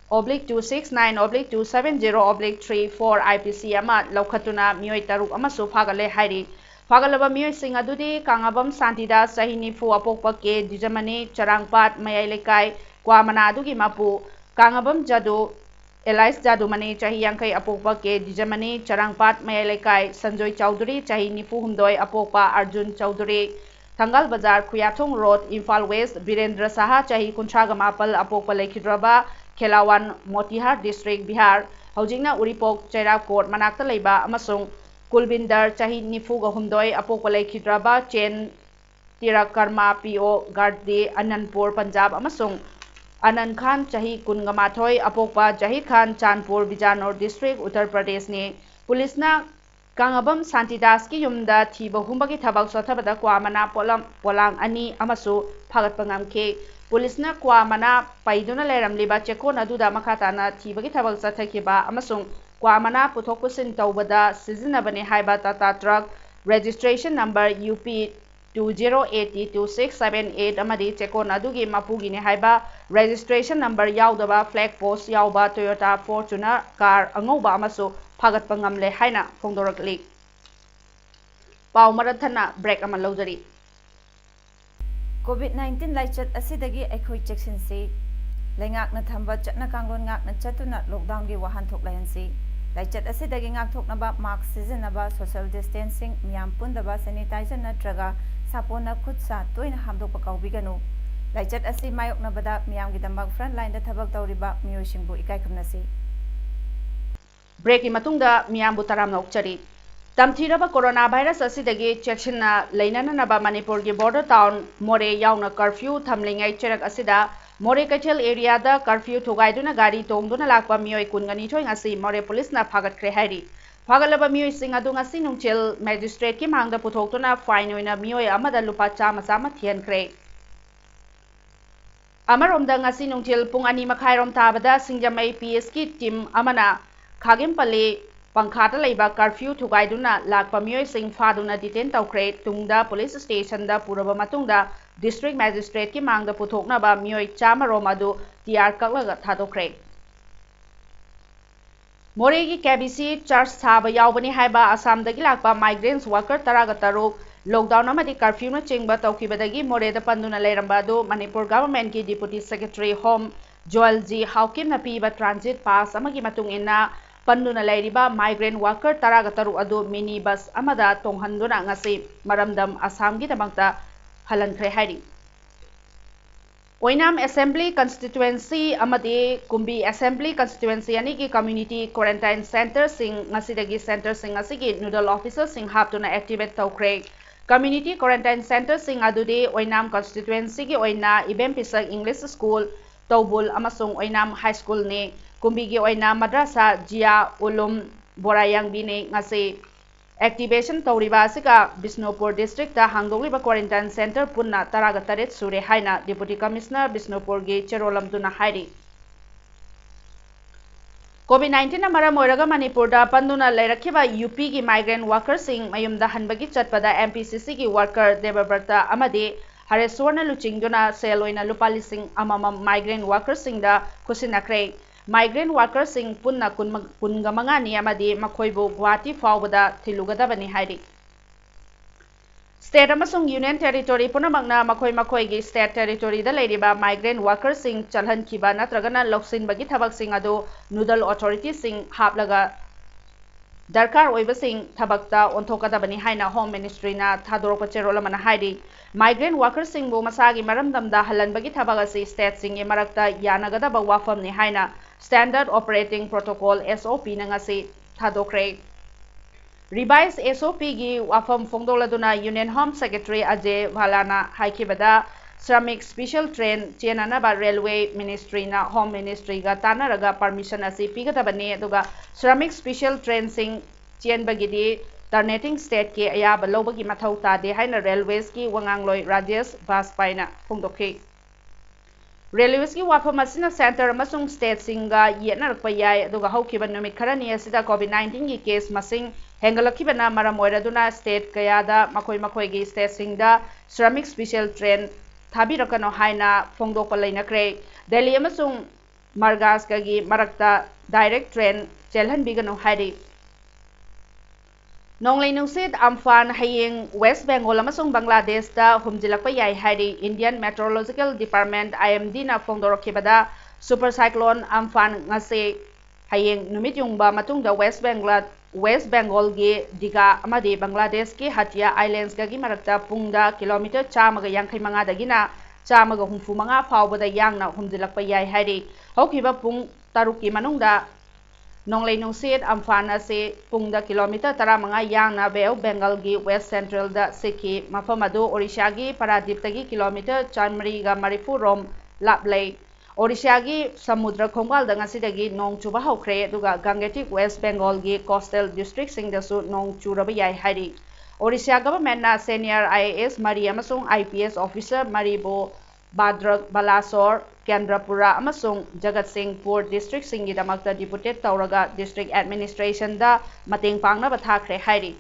oblique two six nine oblique two seven zero oblique three four I P C ꯑꯃ ꯂꯧꯈꯠꯇꯨꯅ ꯃꯤꯑꯣꯏ ꯇꯔꯨꯛ ꯑꯃꯁꯨ ꯐꯥꯒꯠꯂꯦ ꯍꯥꯏꯔꯤ꯫ ꯐꯥꯒꯠꯂꯕ ꯃꯤꯑꯣꯏꯁꯤꯡ ꯑꯗꯨꯗꯤ ꯀꯥꯡꯉꯕꯝ ꯁꯥꯟꯇꯤꯗꯥꯁ, ꯆꯍꯤ ꯅꯤꯐꯨ, ꯑꯄꯣꯛꯄ ꯀꯦ ꯗꯤꯖꯃꯅꯤ, ꯆꯔꯥꯡꯄꯥꯠ ꯃꯌꯥꯏ ꯂꯩꯀꯥꯏ, ꯀ꯭ꯋꯥ ꯃꯅꯥ ꯑꯗꯨꯒꯤ ꯃꯄꯨ ꯀꯥꯡꯉꯕꯝ ꯖꯥꯗꯨ, ꯑꯦꯂꯥꯏꯁ ꯖꯥꯗꯨꯃꯅꯤ, ꯆꯍꯤ ꯌꯥꯡꯈꯩ ꯑꯄꯣꯛꯄ ꯀꯦ ꯗꯤꯖꯃꯅꯤ, ꯆꯔꯥꯡꯄꯥꯠ ꯃꯌꯥꯏ ꯂꯩꯀꯥꯏ ꯁꯟꯖꯣꯏ ꯆꯧꯗꯨꯔꯤ, ꯆꯍꯤ ꯅꯤꯐꯨ ꯍꯨꯝꯗꯣꯏ ꯑꯄꯣꯛꯄ ꯑꯥꯔꯖꯨꯟ ꯆꯧꯗꯨꯔꯤ, ꯊꯪꯒꯥꯜ ꯕꯖꯥꯔ, ꯈꯨꯌꯥꯊꯣꯡ ꯔꯣꯗ, ꯏꯝꯐꯥꯜ ꯋꯦꯁ, ꯕꯤꯔꯦꯟꯗ꯭ꯔ ꯁꯍꯥ, ꯆꯍꯤ ꯀꯨꯟꯊ꯭ꯔꯥꯒ ꯃꯥꯄꯜ ꯑꯄꯣꯛꯄ ꯂꯩꯈꯤꯗ꯭ꯔꯕ ꯈꯦꯂꯥꯋꯥꯟ, ꯃꯣꯇꯤꯍꯥꯔ ꯗꯤꯁꯇ꯭ꯔꯤꯛ, ꯕꯤꯍꯥꯔ, ꯍꯧꯖꯤꯛꯅ ꯎꯔꯤꯄꯣꯛ ꯆꯩꯔꯥꯛ ꯀꯣꯔꯠ ꯃꯅꯥꯛꯇ ꯂꯩꯕ, ꯑꯃꯁꯨꯡ ꯀꯨꯜꯕꯤꯟꯗꯔ, ꯆꯍꯤ ꯅꯤꯐꯨꯒ ꯍꯨꯝꯗꯣꯏ ꯑꯄꯣꯛꯄ ꯂꯩꯈꯤꯗ꯭ꯔꯕ ꯆꯦꯟ ꯇꯤꯔꯛ ꯀꯔꯃ, ꯄꯤ ꯑꯣ ꯒꯥꯔꯗꯤ, ꯑꯅꯟꯄꯨꯔ, ꯄꯟꯖꯥꯕ, ꯑꯃꯁꯨꯡ ꯑꯅꯟ ꯈꯥꯟ, ꯆꯍꯤ ꯀꯨꯟꯒ ꯃꯥꯊꯣꯏ ꯑꯄꯣꯛꯄ ꯖꯍꯤꯔ ꯈꯥꯟ, ꯆꯥꯟꯄꯨꯔ, ꯕꯤꯖꯥꯅꯣꯔ ꯗꯤꯁꯇ꯭ꯔꯤꯛ, ꯎꯠꯇꯔ ꯄ꯭ꯔꯗꯦꯁꯅꯤ꯫ ꯄꯨꯂꯤꯁꯅ ꯀꯥꯡꯉꯕꯝ ꯁꯥꯟꯇꯤꯗꯥꯁꯀꯤ ꯌꯨꯝꯗ ꯊꯤꯕ ꯍꯨꯝꯕꯒꯤ ꯊꯕꯛ ꯆꯠꯊꯕꯗ ꯀ꯭ꯋꯥ ꯃꯅꯥ ꯄꯣꯠꯂꯝ, ꯄꯣꯂꯥꯡ ꯑꯅꯤ ꯑꯃꯁꯨ ꯐꯥꯒꯠꯄ ꯉꯝꯈꯤ꯫ ꯄꯨꯂꯤꯁꯅ ꯀ꯭ꯋꯥ ꯃꯅꯥ ꯄꯩꯗꯨꯅ ꯂꯩꯔꯝꯂꯤꯕ ꯆꯦꯛꯀꯣꯟ ꯑꯗꯨꯗ ꯃꯈꯥ ꯇꯥꯅ ꯊꯤꯕꯒꯤ ꯊꯕꯛ ꯆꯠꯊꯈꯤꯕ ꯑꯃꯁꯨꯡ ꯀ꯭ꯋꯥ ꯃꯅꯥ ꯄꯨꯊꯣꯛ ꯄꯨꯁꯤꯟ ꯇꯧꯕꯗ ꯁꯤꯖꯤꯟꯅꯕꯅꯤ ꯍꯥꯏꯕ Tata truck registration number U P two zero eight two six seven eight ꯑꯃꯗꯤ ꯆꯦꯛꯀꯣꯟ ꯑꯗꯨꯒꯤ ꯃꯄꯨꯒꯤꯅꯤ ꯍꯥꯏꯕ registration number ꯌꯥꯎꯗꯕ flag post ꯌꯥꯎꯕ Toyota Fortuner car ꯑꯉꯧꯕ ꯑꯃꯁꯨ ꯐꯥꯒꯠꯄ ꯉꯝꯂꯦ ꯍꯥꯏꯅ ꯐꯣꯡꯗꯣꯔꯛꯂꯤ꯫ ꯄꯥꯎ ꯃꯔꯛ ꯊꯠꯅ break ꯑꯃ ꯂꯧꯖꯔꯤ꯫ COVID nineteen ꯂꯥꯏꯆꯠ ꯑꯁꯤꯗꯒꯤ ꯑꯩꯈꯣꯏ ꯆꯦꯛꯁꯤꯟꯁꯤ꯫ ꯂꯩꯉꯥꯛꯅ ꯊꯝꯕ ꯆꯠꯅ ꯀꯥꯡꯂꯣꯟ ꯉꯥꯛꯅ ꯆꯠꯇꯨꯅ lockdownꯒꯤ ꯋꯥꯍꯟꯊꯣꯛ ꯂꯩꯍꯟꯁꯤ꯫ ꯂꯥꯏꯆꯠ ꯑꯁꯤꯗꯒꯤ ꯉꯥꯛꯊꯣꯛꯅꯕ mask ꯁꯤꯖꯤꯟꯅꯕ, social distancing, ꯃꯤꯌꯥꯝ ꯄꯨꯟꯗꯕ, sanitizer ꯅꯠꯇ꯭ꯔꯒ ꯁꯥꯄꯣꯟꯅ ꯈꯨꯠ ꯁꯥ ꯇꯣꯏꯅ ꯍꯥꯝꯗꯣꯛꯄ ꯀꯥꯎꯕꯤꯒꯅꯨ꯫ ꯂꯥꯏꯆꯠ ꯑꯁꯤ ꯃꯥꯌꯣꯛꯅꯕꯗ ꯃꯤꯌꯥꯝꯒꯤꯗꯃꯛ front lineꯗ ꯊꯕꯛ ꯇꯧꯔꯤꯕ ꯃꯤꯑꯣꯏꯁꯤꯡꯕꯨ ꯏꯀꯥꯏ ꯈꯨꯝꯅꯁꯤ꯫ Breakꯀꯤ ꯃꯇꯨꯡꯗ ꯃꯤꯌꯥꯝꯕꯨ ꯇꯔꯥꯝꯅ ꯑꯣꯛꯆꯔꯤ꯫ ꯇꯝꯊꯤꯔꯕ corona virus ꯑꯁꯤꯗꯒꯤ ꯆꯦꯛꯁꯤꯟꯅ ꯂꯩꯅꯅꯅꯕ ꯃꯅꯤꯄꯨꯔꯒꯤ border town ꯃꯣꯔꯦ ꯌꯥꯎꯅ curfew ꯊꯝꯂꯤꯉꯩ ꯆꯩꯔꯛ ꯑꯁꯤꯗ ꯃꯣꯔꯦ ꯀꯩꯊꯦꯜ areaꯗ curfew ꯊꯨꯒꯥꯏꯗꯨꯅ ꯒꯥꯔꯤ ꯇꯣꯡꯗꯨꯅ ꯂꯥꯛꯄ ꯃꯤꯑꯣꯏ ꯀꯨꯟꯒ ꯅꯤꯊꯣꯏ ꯉꯁꯤ ꯃꯣꯔꯦ ꯄꯨꯂꯤꯁꯅ ꯐꯥꯒꯠꯈ꯭ꯔꯦ ꯍꯥꯏꯔꯤ꯫ ꯐꯥꯒꯠꯂꯕ ꯃꯤꯑꯣꯏꯁꯤꯡ ꯑꯗꯨ ꯉꯁꯤ ꯅꯨꯡꯊꯤꯜ magistrateꯀꯤ ꯃꯥꯡꯗ ꯄꯨꯊꯣꯛꯇꯨꯅ fine ꯑꯣꯏꯅ ꯃꯤꯑꯣꯏ ꯑꯃꯗ ꯂꯨꯄꯥ ꯆꯥꯝꯃ ꯆꯥꯝꯃ ꯊꯤꯍꯟꯈ꯭ꯔꯦ꯫ ꯑꯃꯔꯣꯝꯗ ꯉꯁꯤ ꯅꯨꯡꯊꯤꯜ ꯄꯨꯡ ꯑꯅꯤ ꯃꯈꯥꯏꯔꯣꯝ ꯇꯥꯕꯗ ꯁꯤꯡꯖꯃꯩ ꯄꯤ ꯑꯦꯁꯀꯤ team ꯑꯃꯅ ꯈꯥꯒꯦꯝꯄꯜꯂꯤ ꯄꯪꯈꯥꯗ ꯂꯩꯕ curfew ꯊꯨꯒꯥꯏꯗꯨꯅ ꯂꯥꯛꯄ ꯃꯤꯑꯣꯏꯁꯤꯡ ꯐꯥꯗꯨꯅ detain ꯇꯧꯈ꯭ꯔꯦ꯫ ꯇꯨꯡꯗ police stationꯗ ꯄꯨꯔꯕ ꯃꯇꯨꯡꯗ district magistrateꯀꯤ ꯃꯥꯡꯗ ꯄꯨꯊꯣꯛꯅꯕ ꯃꯤꯑꯣꯏ ꯆꯥꯝꯃ ꯔꯣꯝ ꯑꯗꯨ ꯇꯤꯌꯥꯔ ꯀꯛꯂꯒ ꯊꯥꯗꯣꯛꯈ꯭ꯔꯦ꯫ ꯃꯣꯔꯦꯒꯤ ꯀꯦ ꯕꯤ ꯁꯤ church ꯁꯥꯕ ꯌꯥꯎꯕꯅꯤ ꯍꯥꯏꯕ ꯑꯁꯥꯝꯗꯒꯤ ꯂꯥꯛꯄ migrants worker ꯇꯔꯥꯒ ꯇꯔꯨꯛ lockdown ꯑꯃꯗꯤ curfewꯅꯆꯤꯡꯕ ꯇꯧꯈꯤꯕꯗꯒꯤ ꯃꯣꯔꯦꯗ ꯄꯟꯗꯨꯅ ꯂꯩꯔꯝꯕ ꯑꯗꯨ ꯃꯅꯤꯄꯨꯔ governmentꯀꯤ deputy secretary home Joel G ꯍꯥꯎꯀꯤꯝꯅ ꯄꯤꯕ transit pass ꯑꯃꯒꯤ ꯃꯇꯨꯡ ꯏꯟꯅ, ꯄꯟꯗꯨꯅ ꯂꯩꯔꯤꯕ migrant worker ꯇꯔꯥꯒ ꯇꯔꯨꯛ ꯑꯗꯨ mini bus ꯑꯃꯗ ꯇꯣꯡꯍꯟꯗꯨꯅ ꯉꯁꯤ ꯃꯔꯝꯗꯝ ꯑꯁꯥꯝꯒꯤꯗꯃꯛꯇ ꯍꯜꯍꯟꯈ꯭ꯔꯦ ꯍꯥꯏꯔꯤ꯫ ꯑꯣꯏꯅꯥꯝ Assembly Constituency ꯑꯃꯗꯤ ꯀꯨꯝꯕꯤ Assembly Constituency ꯑꯅꯤꯒꯤ community quarantine centreꯁꯤꯡ ꯉꯁꯤꯗꯒꯤ centreꯁꯤꯡ ꯑꯁꯤꯒꯤ nodal officerꯁꯤꯡ ꯍꯥꯞꯇꯨꯅ activate ꯇꯧꯈ꯭ꯔꯦ꯫ Community quarantine centreꯁꯤꯡ ꯑꯗꯨꯗꯤ ꯑꯣꯏꯅꯥꯝ constituencyꯒꯤ ꯑꯣꯏꯅ ꯏꯕꯦꯝ ꯄꯤꯁꯛ English School, ꯇꯧꯕꯨꯜ ꯑꯃꯁꯨꯡ ꯑꯣꯏꯅꯥꯝ High Schoolꯅꯤ꯫ ꯀꯨꯝꯕꯤꯒꯤ ꯑꯣꯏꯅ ꯃꯗ꯭ꯔꯁꯥ ꯖꯤꯌꯥ ꯎꯂꯨꯝ ꯕꯣꯔꯥꯌꯥꯡꯕꯤꯅꯤ꯫ ꯉꯁꯤ activation ꯇꯧꯔꯤꯕ ꯑꯁꯤꯒ ꯕꯤꯁꯅꯨꯄꯨꯔ districtꯇ ꯍꯥꯡꯗꯣꯛꯂꯤꯕ quarantine centre ꯄꯨꯟꯅ ꯇꯔꯥꯒ ꯇꯔꯦꯠ ꯁꯨꯔꯦ ꯍꯥꯏꯅ Deputy Commissioner ꯕꯤꯁꯅꯨꯄꯨꯔꯒꯤ ꯆꯦꯔꯣꯜ ꯑꯃꯗꯨꯅ ꯍꯥꯏꯔꯤ꯫ COVID nineteenꯅ ꯃꯔꯝ ꯑꯣꯏꯔꯒ ꯃꯅꯤꯄꯨꯔꯗ ꯄꯟꯗꯨꯅ ꯂꯩꯔꯛꯈꯤꯕ UPꯒꯤ migrant workerꯁꯤꯡ ꯃꯌꯨꯝꯗ ꯍꯟꯕꯒꯤ ꯆꯠꯄꯗ MPCCꯒꯤ worker ꯗꯦꯕꯕ꯭ꯔꯇ ꯑꯃꯗꯤ ꯍꯔꯦꯁ꯭ꯋꯔꯅ ꯂꯨꯆꯤꯡꯗꯨꯅ ꯁꯦꯜ ꯑꯣꯏꯅ ꯂꯨꯄꯥ ꯂꯤꯁꯤꯡ ꯑꯃꯃꯝ migrant workerꯁꯤꯡꯗ ꯈꯨꯠꯁꯤꯟꯅꯈ꯭ꯔꯦ꯫ Migrant workerꯁꯤꯡ ꯄꯨꯟꯅ ꯀꯨꯟ, ꯀꯨꯟꯒ ꯃꯉꯥꯅꯤ ꯑꯃꯗꯤ ꯃꯈꯣꯏꯕꯨ ꯒꯨꯋꯥꯍꯥꯇꯤ ꯐꯥꯎꯕꯗ ꯊꯤꯜꯂꯨꯒꯗꯕꯅꯤ ꯍꯥꯏꯔꯤ꯫ State ꯑꯃꯁꯨꯡ Union Territory ꯄꯨꯝꯅꯃꯛꯅ ꯃꯈꯣꯏ ꯃꯈꯣꯏꯒꯤ state territoryꯗ ꯂꯩꯔꯤꯕ migrant workerꯁꯤꯡ ꯆꯠꯍꯟꯈꯤꯕ ꯅꯠꯇ꯭ꯔꯒꯅ ꯂꯧꯁꯤꯟꯕꯒꯤ ꯊꯕꯛꯁꯤꯡ ꯑꯗꯨ nodal authorityꯁꯤꯡ ꯍꯥꯞꯂꯒ ꯗꯔꯀꯥꯔ ꯑꯣꯏꯕꯁꯤꯡ ꯊꯕꯛꯇ ꯑꯣꯟꯊꯣꯛꯀꯗꯕꯅꯤ ꯍꯥꯏꯅ Home Ministryꯅ ꯊꯥꯗꯣꯔꯛꯄ ꯆꯦꯔꯣꯜ ꯑꯃꯅ ꯍꯥꯏꯔꯤ꯫ Migrant workerꯁꯤꯡꯕꯨ ꯃꯁꯥꯒꯤ ꯃꯔꯝꯗꯝꯗ ꯍꯜꯍꯟꯕꯒꯤ ꯊꯕꯛ ꯑꯁꯤ stateꯁꯤꯡꯒꯤ ꯃꯔꯛꯇ ꯌꯥꯅꯒꯗꯕ ꯋꯥꯐꯝꯅꯤ ꯍꯥꯏꯅ Standard Operating Protocol, SOPꯅ ꯉꯁꯤ ꯊꯥꯗꯣꯛꯈ꯭ꯔꯦ꯫ Revised SOPꯒꯤ ꯋꯥꯐꯝ ꯐꯣꯡꯗꯣꯛꯂꯗꯨꯅ Union Home Secretary ꯑꯖꯦ ꯚꯥꯂꯥꯅ ꯍꯥꯏꯈꯤꯕꯗ, Shramik Special Train ꯆꯦꯟꯅꯅꯕ Railway Ministryꯅ Home Ministryꯒ ꯇꯥꯟꯅꯔꯒ permission ꯑꯁꯤ ꯄꯤꯒꯗꯕꯅꯤ, ꯑꯗꯨꯒ Shramik Special Trainꯁꯤꯡ ꯆꯦꯟꯕꯒꯤꯗꯤ Terminating Stateꯀꯤ ꯑꯌꯥꯕ ꯂꯧꯕꯒꯤ ꯃꯊꯧ ꯇꯥꯗꯦ ꯍꯥꯏꯅ Railwaysꯀꯤ ꯋꯥꯉꯥꯡꯂꯣꯏ ꯔꯥꯖꯦꯁ ꯕꯥꯖꯄꯥꯏꯅ ꯐꯣꯡꯗꯣꯛꯈꯤ꯫ Railwaysꯀꯤ ꯋꯥꯐꯝ ꯑꯁꯤꯅ centre ꯑꯃꯁꯨꯡ stateꯁꯤꯡꯒ ꯌꯦꯠꯅꯔꯛꯄ ꯌꯥꯏ, ꯑꯗꯨꯒ ꯍꯧꯈꯤꯕ ꯅꯨꯃꯤꯠ ꯈꯔꯅꯤ ꯑꯁꯤꯗ COVID nineteenꯒꯤ case ꯃꯁꯤꯡ ꯍꯦꯟꯒꯠꯂꯛꯈꯤꯕꯅ ꯃꯔꯝ ꯑꯣꯏꯔꯗꯨꯅ state ꯀꯌꯥꯗ ꯃꯈꯣꯏ ꯃꯈꯣꯏꯒꯤ stateꯁꯤꯡꯗ Shramik Special Train ꯊꯥꯕꯤꯔꯛꯀꯅꯨ ꯍꯥꯏꯅ ꯐꯣꯡꯗꯣꯛꯄ ꯂꯩꯅꯈ꯭ꯔꯦ꯫ ꯗꯦꯜꯂꯤ ꯑꯃꯁꯨꯡ ꯃꯔꯒꯥꯁꯀꯒꯤ ꯃꯔꯛꯇ direct train ꯆꯦꯜꯍꯟꯕꯤꯒꯅꯨ ꯍꯥꯏꯔꯤ꯫ ꯅꯣꯡꯂꯩ ꯅꯨꯡꯁꯤꯠ ꯑꯝꯐꯥꯟ ꯍꯌꯦꯡ West Bengal ꯑꯃꯁꯨꯡ ꯕꯪꯒ꯭ꯂꯥꯗꯦꯁꯇ ꯍꯨꯝꯖꯤꯜꯂꯛꯄ ꯌꯥꯏ ꯍꯥꯏꯔꯤ꯫ Indian Meteorological Department, IMDꯅ ꯐꯣꯡꯗꯣꯔꯛꯈꯤꯕꯗ, Super Cyclone Amphan ꯉꯁꯤ ꯍꯌꯦꯡ ꯅꯨꯃꯤꯠ ꯌꯨꯡꯕ ꯃꯇꯨꯡꯗ West Bengal, West Bengalꯒꯤ ꯗꯤꯒꯥ ꯑꯃꯗꯤ ꯕꯪꯒ꯭ꯂꯥꯗꯦꯁꯀꯤ ꯍꯇꯤꯌꯥ Islandsꯀꯒꯤ ꯃꯔꯛꯇ ꯄꯨꯡꯗ ꯀꯤꯂꯣꯃꯤꯇꯔ ꯆꯥꯝꯃꯒ ꯌꯥꯡꯈꯩ ꯃꯉꯥꯗꯒꯤꯅ ꯆꯥꯝꯃꯒ ꯍꯨꯝꯐꯨ ꯃꯉꯥ ꯐꯥꯎꯕꯗ ꯌꯥꯡꯅ ꯍꯨꯝꯖꯤꯜꯂꯛꯄ ꯌꯥꯏ ꯍꯥꯏꯔꯤ꯫ ꯍꯧꯈꯤꯕ ꯄꯨꯡ ꯇꯔꯨꯛꯀꯤ ꯃꯅꯨꯡꯗ ꯅꯣꯡꯂꯩ ꯅꯨꯡꯁꯤꯠ Amphan ꯑꯁꯤ ꯄꯨꯡꯗ ꯀꯤꯂꯣꯃꯤꯇꯔ ꯇꯔꯥꯃꯉꯥ ꯌꯥꯡꯅ Bay of Bengalꯒꯤ West Centralꯗ ꯁꯤꯠꯈꯤ꯫ ꯃꯐꯝ ꯑꯗꯨ ꯑꯣꯔꯤꯁꯥꯒꯤ ꯄꯔꯥꯗꯤꯞꯇꯒꯤ ꯀꯤꯂꯣꯃꯤꯇꯔ ꯆꯥꯃꯔꯤꯒ ꯃꯔꯤꯐꯨ ꯔꯣꯝ ꯂꯥꯞꯂꯩ꯫ ꯑꯣꯔꯤꯁꯥꯒꯤ ꯁꯃꯨꯗ꯭ꯔ ꯈꯣꯡꯕꯥꯜꯗ ꯉꯁꯤꯗꯒꯤ ꯅꯣꯡ ꯆꯨꯕ ꯍꯧꯈ꯭ꯔꯦ, ꯑꯗꯨꯒ Gangetic West Bengalꯒꯤ coastal districtꯁꯤꯡꯗꯁꯨ ꯅꯣꯡ ꯆꯨꯔꯕ ꯌꯥꯏ ꯍꯥꯏꯔꯤ꯫ Orissa governmentꯅ senior I A S ꯃꯔꯤ ꯑꯃꯁꯨꯡ I P S officer ꯃꯔꯤꯕꯨ ꯚꯥꯗ꯭ꯔꯛ, ꯕꯥꯂꯥꯁꯣꯔ, ꯀꯦꯟꯗ꯭ꯔꯄꯨꯔꯥ ꯑꯃꯁꯨꯡ ꯖꯒꯠꯁꯤꯡꯄꯨꯔ districtꯁꯤꯡꯒꯤꯗꯃꯛꯇ deputed ꯇꯧꯔꯒ district administrationꯗ ꯃꯇꯦꯡ ꯄꯥꯡꯅꯕ ꯊꯥꯈ꯭ꯔꯦ ꯍꯥꯏꯔꯤ꯫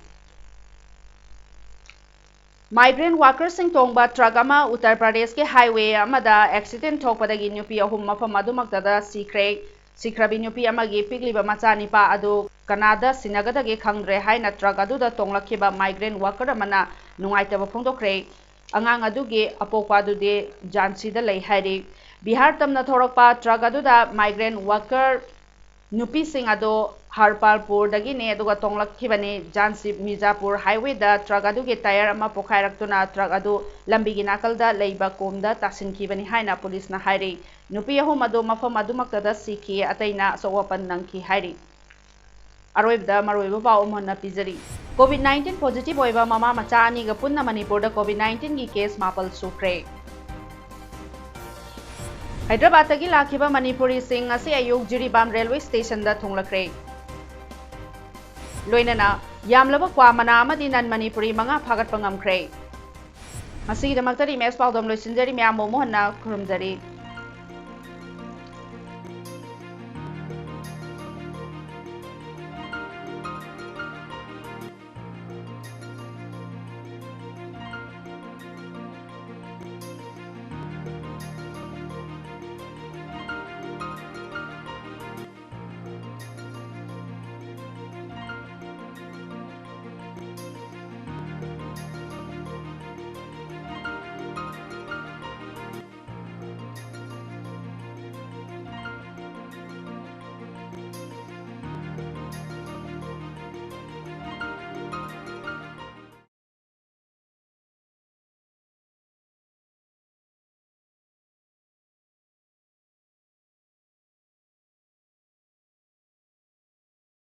Migrant workersꯁꯤꯡ ꯇꯣꯡꯕ truck ꯑꯃ ꯎꯠꯇꯔ ꯄ꯭ꯔꯗꯦꯁꯀꯤ highway ꯑꯃꯗ accident ꯊꯣꯛꯄꯗꯒꯤ ꯅꯨꯄꯤ ꯑꯍꯨꯝ ꯃꯐꯝ ꯑꯗꯨꯃꯛꯇꯗ ꯁꯤꯈ꯭ꯔꯦ꯫ ꯁꯤꯈ꯭ꯔꯕꯤ ꯅꯨꯄꯤ ꯑꯃꯒꯤ ꯄꯤꯛꯂꯤꯕ ꯃꯆꯥꯅꯤꯄꯥ ꯑꯗꯨ ꯀꯅꯥꯗ ꯁꯤꯟꯅꯒꯗꯒꯦ ꯈꯪꯗ꯭ꯔꯦ ꯍꯥꯏꯅ truck ꯑꯗꯨꯗ ꯇꯣꯡꯂꯛꯈꯤꯕ migrant worker ꯑꯃꯅ ꯅꯨꯡꯉꯥꯏꯇꯕ ꯐꯣꯡꯗꯣꯛꯈ꯭ꯔꯦ꯫ ꯑꯉꯥꯡ ꯑꯗꯨꯒꯤ ꯑꯄꯣꯛꯄ ꯑꯗꯨꯗꯤ ꯖꯥꯟꯁꯤꯗ ꯂꯩ ꯍꯥꯏꯔꯤ꯫ ꯕꯤꯍꯥꯔ ꯇꯝꯅ ꯊꯧꯔꯛꯄ truck ꯑꯗꯨꯗ migrant worker ꯅꯨꯄꯤꯁꯤꯡ ꯑꯗꯨ ꯍꯔꯄꯥꯜꯄꯨꯔꯗꯒꯤꯅꯤ, ꯑꯗꯨꯒ ꯇꯣꯡꯂꯛꯈꯤꯕꯅꯤ꯫ ꯖꯥꯟꯁꯤ ꯃꯤꯔꯖꯥꯄꯨꯔ highwayꯗ truck ꯑꯗꯨꯒꯤ tyre ꯑꯃ ꯄꯣꯈꯥꯏꯔꯛꯇꯨꯅ truck ꯑꯗꯨ ꯂꯝꯕꯤꯒꯤ ꯅꯥꯀꯜꯗ ꯂꯩꯕ ꯀꯣꯝꯗ ꯇꯥꯁꯤꯟꯈꯤꯕꯅꯤ ꯍꯥꯏꯅ ꯄꯨꯂꯤꯁꯅ ꯍꯥꯏꯔꯤ꯫ ꯅꯨꯄꯤ ꯑꯍꯨꯝ ꯑꯗꯨ ꯃꯐꯝ ꯑꯗꯨꯃꯛꯇꯗ ꯁꯤꯈꯤ, ꯑꯇꯩꯅ ꯑꯁꯣꯛ ꯑꯄꯟ ꯅꯪꯈꯤ ꯍꯥꯏꯔꯤ꯫ ꯑꯔꯣꯏꯕꯗ ꯃꯔꯨꯑꯣꯏꯕ ꯄꯥꯎ ꯑꯃꯨꯛ ꯍꯟꯅ ꯄꯤꯖꯔꯤ꯫ COVID nineteen positive ꯑꯣꯏꯕ ꯃꯃꯥ ꯃꯆꯥ ꯑꯅꯤꯒ ꯄꯨꯟꯅ ꯃꯅꯤꯄꯨꯔꯗ COVID nineteenꯒꯤ case ꯃꯥꯄꯜ ꯁꯨꯈ꯭ꯔꯦ꯫ ꯍꯥꯏꯗ꯭ꯔꯕꯥꯗꯇꯒꯤ ꯂꯥꯛꯈꯤꯕ ꯃꯅꯤꯄꯨꯔꯤꯁꯤꯡ ꯉꯁꯤ ꯑꯌꯨꯛ ꯖꯤꯔꯤꯕꯥꯝ railway stationꯗ ꯊꯨꯡꯂꯈ꯭ꯔꯦ꯫ ꯂꯣꯏꯅꯅ ꯌꯥꯝꯂꯕ ꯀ꯭ꯋꯥ ꯃꯅꯥ ꯑꯃꯗꯤ non ꯃꯅꯤꯄꯨꯔꯤ ꯃꯉꯥ ꯐꯥꯒꯠꯄ ꯉꯝꯈ꯭ꯔꯦ꯫ ꯉꯁꯤꯒꯤꯗꯃꯛꯇꯗꯤ ꯏꯃꯦꯖ ꯄꯥꯎꯗꯝ ꯂꯣꯏꯁꯤꯟꯖꯔꯤ꯫ ꯃꯌꯥꯝꯕꯨ ꯑꯃꯨꯛ ꯍꯟꯅ ꯈꯨꯔꯨꯝꯖꯔꯤ꯫